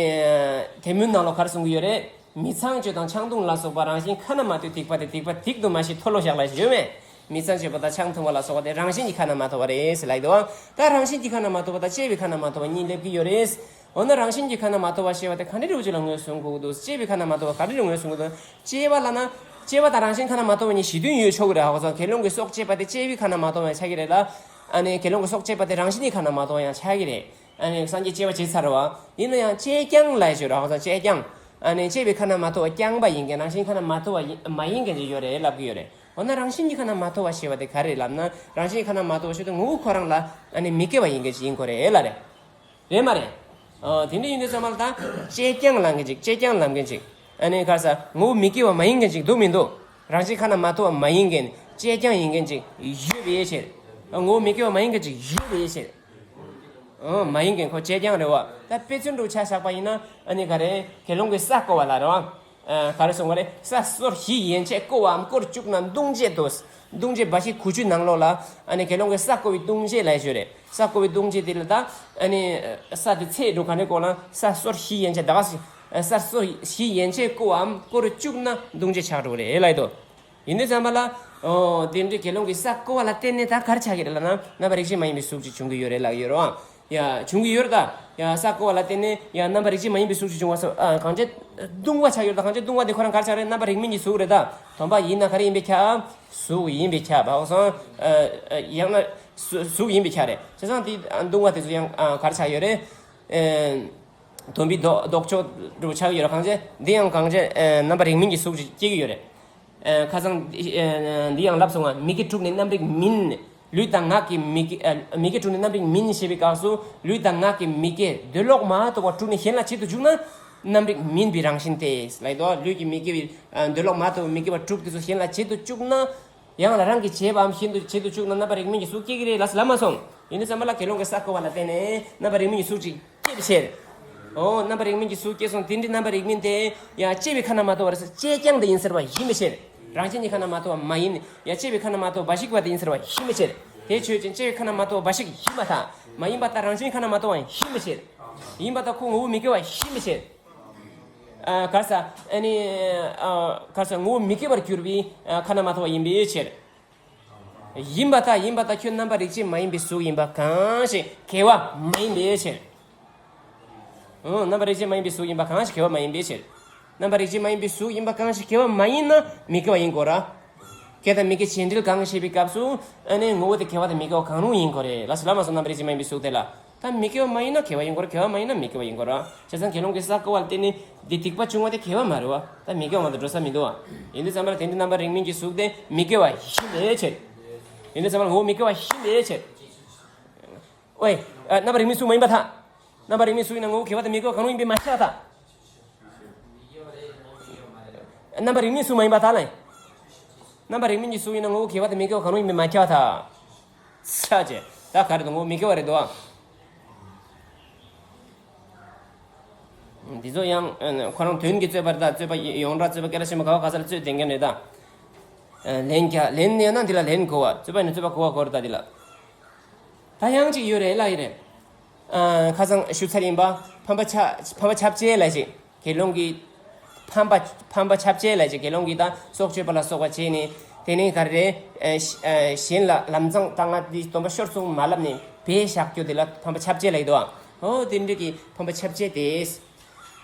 དེ་མུན་ནང་ལོགས་ག་རེ་གསུང་གི་ཡོད་རེད། མི་ཚངས་སྤྱོད་དང་ཆང་འཐུང་ལ་སོགས་པ་རང་བཞིན་ཁ་ན་མ་ཐོའི་སྡིག་པ་དེ་སྡིག་པ་སྡིག་ཏུ་མ་ཤེས་མཐོལ་ལོ་བཤགས་ལ་ཞེས་ཡོད་མེད། མི་ཚངས་སྤྱོད་པ་དང་ཆང་འཐུང་བ་ལ་སོགས་པ་དེ་རང་བཞིན་གྱིས་ཁ་ན་མ་ཐོ་བ་རེད་ཟེར་ལབ་ཀྱི་འདུག་ད་རང་བཞིན་གྱིས་ཁ་ན་མ་ཐོ་བ་དང་བཅས་པའི་ཁ་ན་མ་ཐོ་བ་གཉིས་སླེབས་ཀྱི་ཡོད་རེད། འོ་ན་རང་བཞིན་གྱིས་ཁ་ན་མ་ཐོ་བ་ཞེས་པ་དེ་ག་འདྲ་རེད་འུ་ཅག་ལ་ངོས་བཟུང་དགོས་ཀྱི་འདུག་བཅས་པའི་ཁ་ན་མ་ཐོ་བ་ག་འདྲ་རེད་ངོས་བཟུང་དགོས་འདུག་བཅས་པ་ལབ་ན། བཅས་པ་དང་རང་བཞིན་ཁ་ན་མ་ཐོ་བ་གཉིས་གཞི་མཐུན་ཡོད་ཆོག་གི་རེད། ཧ་གོ་སོང་། དགེ་སློང་གི་སྲོག་བཅད་པ་དེ་བཅས་པའི་ཁ་ན་མ་ཐོ་བ་ཆགས་ཀྱི་རེད་ལ། ཨ་ནི་དགེ་སློང་གི་སྲོག་བཅད་པ་དེ་རང་བཞིན་གྱི་ཁ་ན་མ་ཐོ་བ་ཡང་ཆགས་ཀྱི་རེད། ཨ་ནི་སངས་རྒྱས་བཅས་པ་བྱས་ཚར་བ། ཡིན་ན་ཡང་བཅས་ཀྱང་ལབ་ཡ་ཅིག་ཡོད་རེད། ཧ་གོ་སོང་། བཅས་ཀྱང་། ཨ་ནི་བཅས་པའི་ཁ་ན་མ་ཐོ་བ་རྐྱང་པ་ཡིན་མཁན། རང་བཞིན་ཁ་ན་མ་ཐོ་བ་ཡིན། མ་ཡིན་མཁན་ཅིག་ཡོད་རེད་ལབ་ཀྱི་ཡོད་རེད། འོ་ན་རང་བཞིན་གྱི་ཁ་ན་མ་ཐོ་བ་ཞེས་པ་དེ་ག་རེ་རེད་ལབ་ན། རང་བཞིན་ཁ་ན་མ་ཐོ་བ་ཞེས་པ་དེ་ངོ་བོ་ཁོ་རང་ལ་ཨ་ནི་མི་སྐྱེ་བ་ཡིན་མཁན་ཅིག་ཡིན་དགོས་རེད་ལབ་རེད། རེད་མ་རེད། ཨ། དེ་འདྲ་ཡིན་དུས་ཙམ་པ་ལ་ད་བཅས་ཀྱང་ལབ་མཁན་ཅིག་བཅས་ཀྱང་ལབ་མཁན་ཅིག་ཨ་ནི་ག་རེ་ཟ། ངོ་བོ་མི་སྐྱེ་བ་མ་ཡིན་མཁན་ཅིག་འདུག་མི་འདུག་རང་བཞིན་ཁ་ན་མ་ཐོ་བ་མ་ཡིན་མཁན། བཅས་ཀྱང་ཡིན་མཁན་ཅིག་ཡོད་པའི་ཕྱིར། ངོ་བོ་མི་སྐྱེ་བ་མ་ཡིན་མཁན་ཅིག་ཡོད་རེད་ཟེར། ཨོ་མ་ཡིན་མཁན་ཁོ་བྱས་རྐྱང་རེད་བ། ད་དཔེ་མཚོན་དུ་ཆ་བཞག་པ་ཡིན་ན་ཨ་ནི་ག་རེ་དགེ་སློང་གིས་ས་བརྐོ་བ་ལ་རེད་བ། ཨ་ག་རེ་གསུངས་པ་རེད། ས་སོར་བཞི་ཡན་ཆད་བརྐོ་བའམ་བརྐོ་རུ་བཅུག་ན་བརྡུང་བྱེད་དོ། བརྡུང་བྱེད་འབའ་ཞིག་དགུ་བཅུའི་ནང་ལོགས་ལ་ཨ་ནི་དགེ་སློང་གིས་ས་བརྐོ་བའི་བརྡུང་བྱེད་ལབ་ཡ་ཡོད་རེད། ས་བརྐོ་བའི་བརྡུང་བྱེད་དེ་ལ་ད་ཨ་ནི་ས་དེ་ཚད་འགྲོ་ག་རེ་བརྐོ་ན་ས་སོར་བཞི་ཡན་ཆད་ད་ག་ས་སོར་བཞི་ཡན་ཆད་བརྐོ་བའམ་བརྐོ་རུ་བཅུག་ན་བརྡུང་བྱེད་ཆགས་འགྲོ་རེད་ལབ་ཡ་དོ། ཡིན་དུས་ཙམ་པ་ལ། ཨོ་དེ་འདྲའི་དགེ་སློང་གིས་ས་བརྐོ་བ་ལ་བརྟེན་ནས་ད་ག་རེ་ཆགས་ཀྱི་རེད་ལབ་ན་རྣམ་པ་རིགས་གཅིག་མ་ཡིན་པའི་གཟུགས་ཅིག་བྱུང་གི་ཡོད་རེད་ལབ་ཀྱི་ཡོད་རེད་བ། ཡ་བྱུང་གི་ཡོད་རེད་ད། ཡ་ས་བརྐོ་བ་ལ་བརྟེན་ནས་ཡ་རྣམ་པ་རིགས་གཅིག་མ་ཡིན་པའི་གཟུགས་ཅིག་བྱུང་བ་སོ་ཨ་གང་བྱས་ལྟུང་བ་ཆགས་ཡོད་རེད་ད། གང་བྱས་ལྟུང་བ་དེ་ཁོ་རང་ག་རེ་ཆགས་རེད། རྣམ་པ་རིགས་མིན་གྱི་གཟུགས་རེད་ད། སྟོང་པ་ཡིན་ན་ག་རེ་ཡིན་པའི་ཁྱབ། གཟུགས་ཡིན་པའི་ཁྱབ་བ་སོང་། ཡང་ན་གཟུགས་ཡིན་པའི་ཁྱབ་རེད། བྱས་ཙང་དེ་ལྟུང་བ་དེ་ཚོ་ཡང་ག་རེ་ཆགས་ཡོད་རེད། སྟོང་པའི་ལྡོག་ལྡོག་ཕྱོགས་འགྲོ་ཆགས་ཡོད་རེད། གང་བྱས་འདི་ཡང་གང་བྱས་རྣམ་པ་རིགས་མིན་གྱི་གཟུགས་ཅིག་སྐྱེ་གི་ཡོད་རེད། ཁ་སང་འདི་ཡང་ལབ་སོང་ང་། མི་སྐྱེ་དྲུག་ནི་རྣམ་རིག་མིན། ལུས་དང་ངག་གི་མི་སྐྱེ། མི་སྐྱེ་དྲུག་ནི་རྣམ་རིག་མིན་ཞེས་པའི་སྐབས་སུ་ལུས་དང་ངག་གི་མི་སྐྱེ་འདོད་ལོག་མ་གཏོགས་པ་དྲུག་ནི་གཞན་ལ་བྱེད་དུ་འཇུག་ན་རྣམ་རིག་མིན་པའི་རང་བཞིན་ཏེ་ལབ་ཡོད་དོ། ལུས་ཀྱི་མི་སྐྱེ་བའི་འདོད་ལོག་མ་གཏོགས་པའི་མི་སྐྱེ་བ་དྲུག་དེ་ཚོ་གཞན་ལ་བྱེད་དུ་བཅུག་ན། ཡང་ལ་རང་གིས་བྱས་པའམ་གཞན་དུ་བྱེད་དུ་བཅུག་ན་རྣམ་པ་རིགས་མིན་གྱི་གཟུགས་སྐྱེ་གི་རེད་ལབ་ལབ་མ་སོང་། ཡིན་དུས་ཙམ་པ་ལ་དགེ་སློང་གིས་ས་བརྐོ་བ་ལ་བརྟེན་ནས་རྣམ་པ་རིགས་མིན་གྱི་གཟུགས་ཅིག་སྐྱེས་པའི་ཕྱིར། ཨོ་རྣམ་པ་རིགས་མིན་གྱི་གཟུགས་སྐྱེས་སོང་། དེ་འདྲའི་རྣམ་པ་རིགས་མིན་དེ་ཡང་སྐྱེ་བའི་ཁ་ན་མ་ཐོ་བ་རེད་ཟེར། སྐྱེས་རྐྱང་དེ་ཡིན་ཟེར་བ་ཡིན་པའི་ཕྱིར། རང་བཞིན་གྱི་ཁ་ན་མ་ཐོ་བ་མ་ཡིན། ཡང་སྐྱེ་བའི་ཁ་ན་མ་ཐོ་བ་འབའ་ཞིག་པ་དེ་ཡིན་ཟེར་བ་ཡིན་པའི་ཕྱིར། དེ་ཆོས་ཅན། སྐྱེ་བའི་ཁ་ན་མ་ཐོ་བ་འབའ་ཞིག་ཡིན་པར་ཐལ། མ་ཡིན་པར་ཐལ། རང་བཞིན་ཁ་ན་མ་ཐོ་བ་ཡིན་པའི་ཕྱིར། ཡིན་པར་ཐལ། ཁོ་ངོ་བོ་མི་སྐྱེ་བ་ཡིན་པའི་ཕྱིར། ཨ་ག་རེ་ཟེར། ཨ་ནི་ཨ་ག་རེ་ཟེར། ངོ་བོ་མི་སྐྱེ་བར་གྱུར་པའི་ཨ་ཁ་ན་མ་ཐོ་བ་ཡིན་པའི་ཕྱིར། ཡིན་པར་ཐལ། ཡིན་པར་ཐལ། ཁྱོད་རྣམ་པ་རིགས་གཅིག་མ་ཡིན་པའི་གཟུགས་ཡིན་པ་གང་ཞིག་སྐྱེ་བ་མ་ཡིན་པའི་ཕྱིར། ཨང་། རྣམ་པ་རིགས་གཅིག་མ་ཡིན་པའི་གཟུགས་ཡིན་པ་གང་ཞིག་སྐྱེ་བ་མ་ཡིན་པའི་ཕྱིར། རྣམ་པ་རིགས་གཅིག་མ་ཡིན་པའི་གཟུགས་ཡིན་པ་གང་ཞིག་སྐྱེ་བ་མ་ཡིན་ན་མི་སྐྱེ་བ་ཡིན་དགོས་ར། སྐྱེ་དང་མི་སྐྱེ་གཞན་འབྲེལ་གང་ཞེས་པའི་སྐབས་སུ་ཨ་ནི་ངོ་བོ་དེ་སྐྱེ་བ་དང་མི་སྐྱེ་བ་གང་རུང་ཡིན་དགོས་རེད་ལ་སོ་ལ་མ་སོ། རྣམ་པ་རིགས་གཅིག་མ་ཡིན་པའི་གཟུགས་དེ་ལ། ད་མི་སྐྱེ་བ་མ་ཡིན་ན་སྐྱེ་བ་ཡིན་དགོས་ར། སྐྱེ་བ་མ་ཡིན་ན་མི་སྐྱེ་བ་ཡིན་དགོས་ར། བྱས་ཙང་དགེ་སློང་གིས་ས་བརྐོ་བ་ལ་བརྟེན་ནས་འདི་སྡིག་པ་བྱུང་བ་དེ་སྐྱེ་བ་མ་རེད་བ། ད་མི་སྐྱེ་བ་མ་གཏོགས་འགྲོ་ས་མི་འདུག་བ། ཡིན་དུས་ཙམ་པ་ལ་དེ་འདྲའི་རྣམ་པ་རིགས་མིན་གྱི་གཟུགས་དེ་མི་སྐྱེ་བ་ཡིན་པའི་ཕྱིར། ཡིན་དུས་ཙམ་པ་ལ་ངོ་བོ་མི་སྐྱེ་བ་ཡིན་པའི་ཕྱིར། ཨོའི། ཨ་རྣམ་པ་རིགས་མིན་གཟུགས་མ་ཡིན་པར་ཐལ། རྣམ་པ་རིགས་མིན་གཟུགས་ཡིན་ན་ངོ་བོ་སྐྱེ་བ་དང་མི་སྐྱེ་བ་གང་རུང་ཡིན་པས་མ་ཁྱབ་པར་ཐལ། རྣམ་པ་རིགས་མིན་གཟུགས་མ་ཡིན་པར་ཐལ་ལ། རྣམ་པ་རིགས་མིན་གྱི་གཟུགས་ཡིན་ན་ངོ་བོ་སྐྱེ་བ་དང་མི་སྐྱེ་བ་གང་རུང་ཡིན་པས་མ་ཁྱབ་པར་ཐལ། ཆ་བྱས། ད་ག་རེ་དང་ངོ་བོ་མི་སྐྱེ་བ་རེད་དོ། འདི་ཚོ་ཡང་ཁོ་རང་དོན་གྱི་རྩོད་པ་རེད་ད། རྩོད་པ་ཡོངས་གྲགས་རྩོད་པ་སྐད་གྲགས་ཆེན་པོ་ག་བ་ག་ས་ལ་རྩོད་བསྡད་མཁན་རེད་ད། ལན་རྒྱག་ལན་ཡོད་ན་འདི་ལ་ལན་གོ་བ། རྩོད་པ་ཡིན་ན་རྩོད་པ་གོ་བ་གོ་རེད་ད་འདི་ལ། ད་ཡང་ཅིག་ཡོད་རེད་ལ་ཡིན་རེད། ཨ་ཁ་སང་ཞུ་ཚར་ཡིན་པ། ཕམ་པ་ཆ་ཕམ་པ་ཁྱབ་བྱེད་ལ་ཞིག་དགེ་སློང་གིས་ཕམ་པ་ཕམ་པ་ཁྱབ་བྱེད་ལ་ཞིག་དགེ་སློང་གིས་ད་སྲོག་གཅོད་པ་ལ་སོགས་པ་བྱས་ནས་དེ་ནས་ག་རེ་རེད། ཨ་ཞི་ཨ་གཞན་ལ་ལམ་སང་ད་ང་འདི་སྡོམ་པ་ཤོར་སོང་མ་ལབ་ནས་བས་བཞག་རྒྱུ་དེ་ལ་ཕམ་པ་ཁྱབ་བྱེད་ལ་ཡིན་དོ། ཨོ་དེ་འདྲ་གི་ཕམ་པ་ཁྱབ་བྱེད་དེ།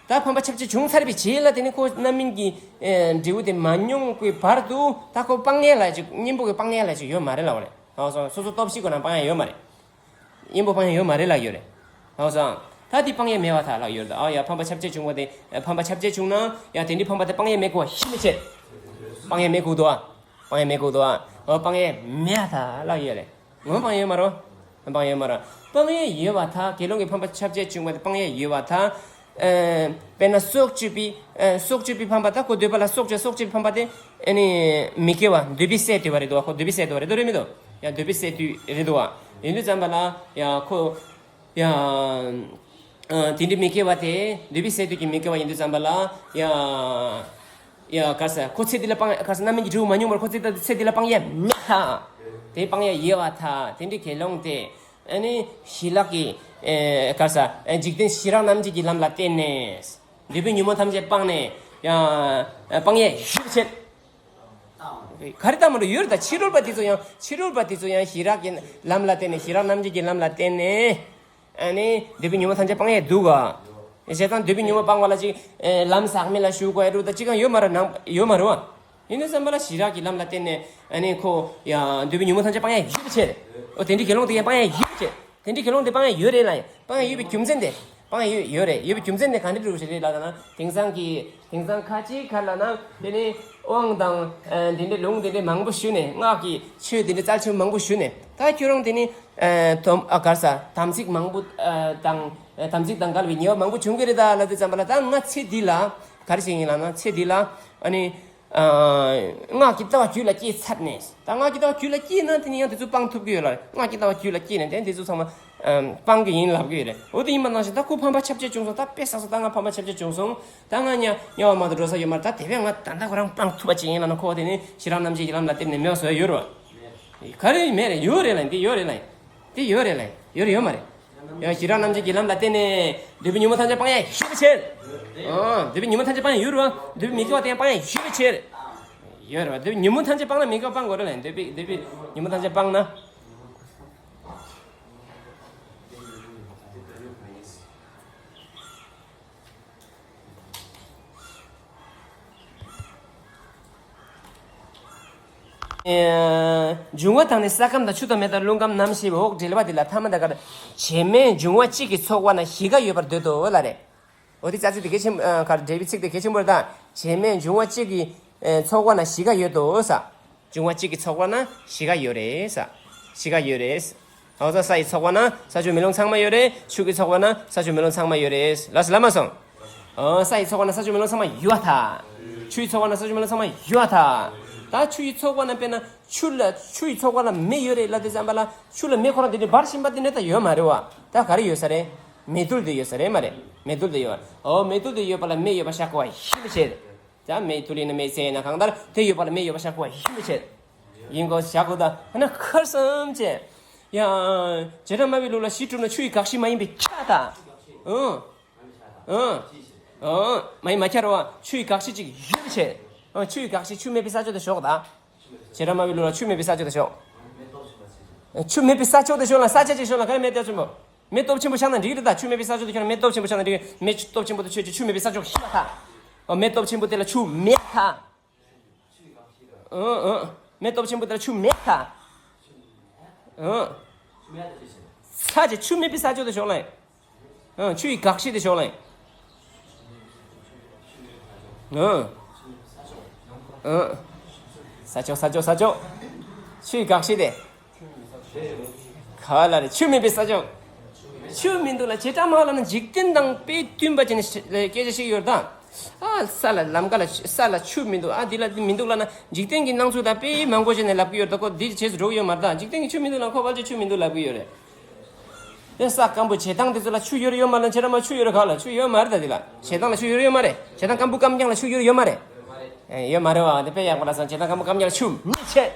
ད་ཕམ་པ་ཁྱབ་བྱེད་བྱུང་ཚར་བའི་རྗེས་ལ་དེ་ནས་ཁོ་རྣམ་སྨིན་གྱི་ཨ་འབྲས་བུ་དེ་མ་མྱོང་གི་བར་དུ་ད་ཁོ་སྤང་ཡས་ལ་ཅིག་གཉེན་པོ་གི་སྤང་ཡས་ལ་ཅིག་ཡོད་མ་རེད་ལབ་པ་རེད། ཨོ་སོ་སོ་སོ་སྟོབས་ཤིག་གོ་ན་སྤང་ཡས་ཡོད་མ་རེད། གཉེན་པོ་སྤང་ཡས་ཡོད་མ་རེད་ལབ་ཡོད་རེད། ཧ་གོ་སོང་། ད་འདི་སྤང་ཡས་མེད་པར་ཐལ་ལབ་ཡོད་རེད། ཨ་ཡ་ཕམ་པ་ཁྱབ་བྱེད་བྱུང་བ་དེ་ཕམ་པ་ཁྱབ་བྱེད་བྱུང་ན་ཡ་དེ་འདྲའི་ཕམ་པ་དེ་སྤང་ཡས་མེད་དགོས་པ་ཤི་མི་བྱེད། སྤང་ཡས་མེད་དགོས་འདུག་ཨ། སྤང་ཡས་མེད་དགོས་འདུག་ཨ། འོ་སྤང་ཡས་མེད་པར་ཐལ་ལབ་ཡོད་རེད། འོ་སྤང་ཡས་ཡོད་མ་རེད། སྤང་ཡས་ཡོད་མ་རེད། སྤང་ཡས་ཡོད་པར་ཐལ། དགེ་སློང་གི་ཕམ་པ་ཁྱབ་བྱེད་བྱུང་བ་དེ་སྤང་ཡས་ཡོད་པར་ཐལ། ཨ་དཔེར་ན་སྲོག་གཅོད་པའི་ཨ་སྲོག་གཅོད་པའི་ཕམ་པ་ད་ཁོ་འདོད་པ་ལ་སྲོག་གཅོད་སྲོག་གཅོད་པའི་ཕམ་པ་དེ་ཨ་ནི་མི་སྐྱེ་བ་འདོད་པའི་སས་བསྡུས་པ་རེད་འདུག་ཨ། ཁོ་འདོད་པའི་སས་བསྡུས་པ་རེད་འདུག་རེད་མི་འདུག་ཡ་འདོད་པའི་སས་བསྡུས་རེད་འདུག་ཨ། ཡིན་དུས་ཙམ་པ་ལ་ཡ་ཁོ། ཡ། ཨ་དེ་འདྲའི་མི་སྐྱེ་བ་དེ་འདོད་པའི་སས་བསྡུས་ཀྱི་མི་སྐྱེ་བ་ཡིན་དུས་ཙམ་པ་ལ་ཡ། ཡ་ག་ས་ཁོ་ཚེ་འདི་ལ་སྤང་ག་ས་རྣམ་སྨིན་གྱི་འབྲས་བུ་མ་མྱོང་བར་ཁོ་ཚེ་ད་ཚེ་འདི་ལ་སྤང་ཡས་མེད་ཐལ། དེ་སྤང་ཡས་ཡོད་པར་ཐལ། དེ་འདྲའི་དགེ་སློང་དེ་ཨ་ནི་ཞི་ལྷག་གི་ཨེ་ག་ས་ཨེ་འཇིག་རྟེན་ཞི་རགས་རྣམ་འབྱེད་ཀྱི་ལམ་ལ་བརྟེན་ནས་འདོད་པའི་ཉོན་མོངས་ཐམས་ཅད་སྤངས་ནས་ཡ་ཨེ་སྤང་ཡས་ཡོད་པའི་ཕྱིར། ག་རེ་ལྟ་མ་འགྲོ་ཡོད་རེད་ད། ཕྱི་རོལ་པ་དེ་ཚོ་ཡང་ཕྱི་རོལ་པ་དེ་ཚོ་ཡང་ཞི་རགས་ཀྱི་ལམ་ལ་བརྟེན་ནས་ཞི་རགས་རྣམ་འབྱེད་ཀྱི་ལམ་ལ་བརྟེན་ནས་ཨ་ནི་འདོད་པའི་ཉོན་མོངས་ཐམས་ཅད་སྤང་ཡས་འདུག་ག་བྱས་ཙང་འདོད་པའི་ཉོན་མོངས་སྤང་བ་ལ་ཅིག་ཨེ་ལམ་ཟག་མེད་ལ་ཞུགས་དགོས་ཡ་འདུག་ད་ཅི་གང་ཡོད་མ་རེད་ནང་ཡོད་མ་རེད་བ། ཡིན་ནའི་བསམ་པ་ལ་ཞི་རགས་ཀྱི་ལམ་ལ་བརྟེན་ནས་ཨ་ནི་ཁོ་ཡང་འདོད་པའི་ཉོན་མོངས་ཐམས་ཅད་སྤང་ཡས་ཡོད་པའི་ཕྱིར། འོ་དེ་འདྲའི་དགེ་སློང་དེ་ཡང་སྤང་ཡས་ཡོད་པའི་ཕྱིར། དེ་འདྲའི་དགེ་སློང་དེ་སྤང་ཡས་ཡོད་རེད་ལ་ཡ། སྤང་ཡས་ཡོད་པའི་རྒྱུ་མཚན་དེ། སྤང་ཡས་ཡོད་ཡོད་རེད། ཡོད་པའི་རྒྱུ་མཚན་དེ་ག་འདྲ་འདྲ་བོ་ཞིག་རེད་ལབ་ན་དེང་སང་གི་དེང་སང་ཁ་ཅིག་ག་ལབ་ན་དེ་ནི་དབང་དང་ཨ་དེ་འདྲའི་ལུང་དེ་འདྲའི་མང་པོ་ཞུས་ནས་སྔགས་ཀྱི་ཆོས་དེ་འདྲའི་རྩལ་ཆེན་མང་པོ་ཞུས་ནས་ད་ཁྱོད་རང་དེ་ནི་ཨ་དོམ་ཨ་ག་རེ་ཟ་དམ་ཚིག་མང་པོ་ཨ་དང་ཨ་དམ་ཚིག་དང་འགལ་བའི་ཉེས་པ་མང་པོ་བྱུང་གི་རེད་ད་ལབ་དུས་ཙམ་པ་ལ་ད་ང་ཚེ་འདི་ལ་ག་རེ་བྱེད་ཡིན་ལབ་ན་ཚེ་འདི་ལ་ཨ་ནི། སྔགས་ཀྱི་ལྟ་བ་རྒྱུད་ལ་སྐྱེས་ཚར་ནས། ད་སྔགས་ཀྱི་ལྟ་བ་རྒྱུད་ལ་སྐྱེས་ན་དེ་ནི་ཡང་དེ་ཚོ་སྤང་ཐུབ་ཀྱི་ཡོད་ལ་རེད། སྔགས་ཀྱི་ལྟ་བ་རྒྱུད་ལ་སྐྱེས་ནས་དེ་དེ་ཚོ་ཚང་མ་སྤང་གི་ཡིན་ལབ་ཀྱི་ཡོད་རེད། འོ་དེ་ཡིན་པ་ནང་བཞིན་ད་ཁོ་ཕམ་པ་ཁྱབ་ཆེ་བྱུང་སོང་། ད་དཔེ་བསགས་སོང་། ད་ང་ཕམ་པ་ཁྱབ་ཆེ་བྱུང་སོང་། ད་ང་དམྱལ་དམྱལ་བ་མ་གཏོགས་འགྲོ་ས་ཡོད་མ་རེད། ད་དེ་བས་ང་ད་ལྟ་ཁོ་རང་སྤང་ཐུབ་པ་ཅིག་ཡིན་ལབ་ན་ཁོ་དེ་ནི་ཞི་རགས་རྣམ་འབྱེད་ཀྱི་ལམ་ལ་བརྟེན་ནས་མེད་པ་བཟོ་ཡ་ཡོད་རེད་བ། ག་རེ་མེད་རེད། ཡོད་རེད་ལ། འདི་ཡོད་རེད་ལ། འདི་ཡོད་རེད་ལ། ཡོད་རེད་ཡོད་མ་རེད། ཡང་ཞི་རགས་རྣམ་འབྱེད་ཀྱི་ལམ་ལ་བརྟེན་ནས་འདོད་པའི་ཉོན་མོངས་ཐམས་ཅད་སྤང་ཡ་ཞི་བའི་ཕྱིར། ཨོ། འདོད་པའི་ཉོན་མོངས་ཐམས་ཅད་སྤང་ཡ་ཡོད་རེད་བ། འདོད་པའི་མི་དགེ་བ་དེ་ཡང་སྤང་ཡ་ཞི་བའི་ཕྱིར། ཡོད་རེད་བ། འདོད་པའི་ཉོན་མོངས་ཐམས་ཅད་སྤངས་ན་མི་དགེ་བ་སྤང་དགོས་རེད་ལ། འདོད་པའི་འདོད་པའི་ཉོན་མོངས་ཐམས་ཅད་སྤངས་ན། འབྱུང་བ་དང་ནི་ས་ཁམས་དང་ཆུ་དང་མེ་དང་རླུང་ཁམས་རྣམ་ཤེས་པའི་འོག་འབྲེལ་བ་འདི་ལ་ཐ་མ་དང་གར་བྱེ་སྨྲས་འབྱུང་བ་གཅིག་གི་ཚོགས་པ་ན་བཞི་ཀ་ཡོད་པར་འདོད་དོ་ལ་རེད། འོ་དེ་རྩ་ཚིག་དེ་གལ་ཆེན་གར་འབྲེལ་བའི་ཚིག་དེ་གལ་ཆེན་པོ་རེད་ད། བྱེ་སྨྲས་འབྱུང་བ་གཅིག་གི་ཚོགས་པ་ན་བཞི་ཀ་ཡོད་དོ་ས། འབྱུང་བ་གཅིག་གི་ཚོགས་པ་ན་བཞི་ཀ་ཡོད་རེད་ས། བཞི་ཀ་ཡོད་རེད། ཨོ་ས། ས་ཡི་ཚོགས་པ་ན་ས་ཆུ་མེ་རླུང་ཚང་མ་ཡོད་རེད། ཆུ་གི་ཚོགས་པ་ན་ས་ཆུ་མེ་རླུང་ཚང་མ་ཡོད་རེད། ལགས་སོ་ལ་མ་སོང་། ཨོ་ས་ཡི་ཚོགས་པ་ན་ས་ཆུ་མེ་རླུང་ཚང་མ་ཡོད་ད། ཆུ་ཡི་ཚོགས་པ་ན་ས་ཆུ་མེ་རླུང་ཚང་མ་ཡོད་ད། ད་ཆུ་ཡི་ཚོགས་པ་ན་དཔེར་ན་ཆུ་ལ་ཆུ་ཡི་ཚོགས་པ་ལ་མེ་ཡོད་རེད་ལབ་དུས་ཙམ་པ་ལ་ཆུ་ལ་མེ་ཁོ་རང་དེ་འདྲ་འབར་བཞིན་པ་དེ་འདྲ་ད་ཡོད་མ་རེད་བ། ད་ག་རེ་ཡོད་ས་རེད། མེ་རྡུལ་དེ་ཡོད་ས་རེད་མ་རེད། མེ་རྡུལ་དེ་ཡོད། ཨོ་མེ་རྡུལ་དེ་ཡོད་པ་ལ་མེ་ཡོད་པ་ཤ་གོ་བ་ཤི་མི་བྱེད། ད་མེ་ཡི་རྡུལ་ཡིན་ན་མེ་ཚད་ཡིན་ན་གང་ལྟར་དེ་ཡོད་པ་ལ་མེ་ཡོད་པ་ཤ་གོ་བ་ཤི་མི་བྱེད། ཡིན་གོ་ཤ་གོ་ད་ཧ་ན་ཁར་སམ་བྱེད། ཡང་བྱེ་བྲག་སྨྲ་བའི་ལུགས་ལ་གཞི་གྲུབ་ན་ཆུ་ཡི་དགག་གཞི་མ་ཡིན་པའི་ཁྱབ་ད། ཨང་། ཨང་། ཨང་། མ་ཡིན་མ་ཁྱབ་རེད་བ། ཆུ་ཡི་དགག་གཞི་གཅིག་ཡོད་བྱེད། ཨང་། ཆུ་ཡི་དགག་གཞི་ཆུ་མེད་པའི་ས་ཕྱོགས་དེ་ཞོག་ད། བྱེ་བྲག་སྨྲ་བའི་ལུགས་ལ་ཆུ་མེད་པའི་ས་ཕྱོགས་དེ་ཞོག་ཆུ་མེད་པའི་ས་ཕྱོགས་དེ་ཞོག་ལ་ས་ཆ་ཅིག་ཞོག་ལ་ག་རེ་མེ་སྟོབས་ཆེན་པོ། མེ་སྟོབས་ཆེན་པོ་ཆགས་ན་འགྲིག་རེད་ད། ཆུ་མེད་པའི་ས་ཕྱོགས་དེ་ཁྱོད་ན་མེ་སྟོབས་ཆེན་པོ་ཆགས་ན་འགྲིག་མེ་སྟོབས་ཆེན་པོ་དེ་ཆོད་ཅིག་ཆུ་མེད་པའི་ས་ཕྱོགས་ཤི་བ་ད། ཨོ་མེ་སྟོབས་ཆེན་པོ་དེ་ལ་ཆུ་མེད་ད། ཨང་ཨང་། མེ་སྟོབས་ཆེན་པོ་དེ་ལ་ཆུ་མེད་ད། ཨང་། ས་ཆ་ཆུ་མེད་པའི་ས་ཕྱོགས་དེ་ཞོག་ལ། ཨང་། ཆུ་ཡི་དགག་གཞི་དེ་ཞོག་ལ། ཨང་། ཨང་། ས་ཕྱོགས་ས་ཕྱོགས་ས་ཕྱོགས། ཆུ་ཡི་དགག་གཞི་དེ། ག་ལ་རེད། ཆུ་མེད་པའི་ས་ཕྱོགས། ཆུ་མི་འདུག་ལ་བྱེ་བྲག་སྨྲ་བ་ལ་ན་འཇིག་རྟེན་དང་དཔེ་མཐུན་པ་བྱས་ནས་སྐད་ཆ་བཤད་ཡོད་ད། ཨ་ས་ལ་ལམ་ཀ་ལ་ས་ལ་ཆུ་མི་འདུག་ཨ་འདི་ལ་འདི་མི་འདུག་ལ་ན་འཇིག་རྟེན་གྱི་སྣང་ཚུལ་དང་དཔེ་མང་པོ་བྱས་ནས་ལབ་ཀྱི་ཡོད་ད། ཁོ་འདི་བྱས་སུ་འགྲོ་གི་ཡོད་མ་རེད་ད། འཇིག་རྟེན་གྱི་ཆུ་མི་འདུག་ལ་ཁོ་ཕལ་ཆེར་ཆུ་མི་འདུག་ལབ་ཀྱི་ཡོད་རེད། དེ་ས་སྐམ་པོ་བྱེ་ཐང་དེ་ཚོ་ལ་ཆུ་ཡོད་རེད་ཡོད་མ་རེད་ན་བྱེ་བྲག་སྨྲ་ཆུ་ཡོད་རེད་ག་ལ་ཆུ་ཡོད་མ་རེད་ད། འདི་ལ་བྱེ་ཐང་ལ་ཆུ་ཡོད་རེད་ཡོད་མ་རེད། བྱེ་ཐང་སྐམ་པོ་སྐམ་རྐྱང་ལ་ཆུ་ཡོད་རེད་ཡོད་མ་རེད། ཨེ་ཡོད་མ་རེད་བ། དེ་དཔེ་ཡག་པོ་ལ་སོང་། བྱེ་ཐང་སྐམ་པོ་སྐམ་རྐྱང་ལ་ཆུ་མེད་བྱེད།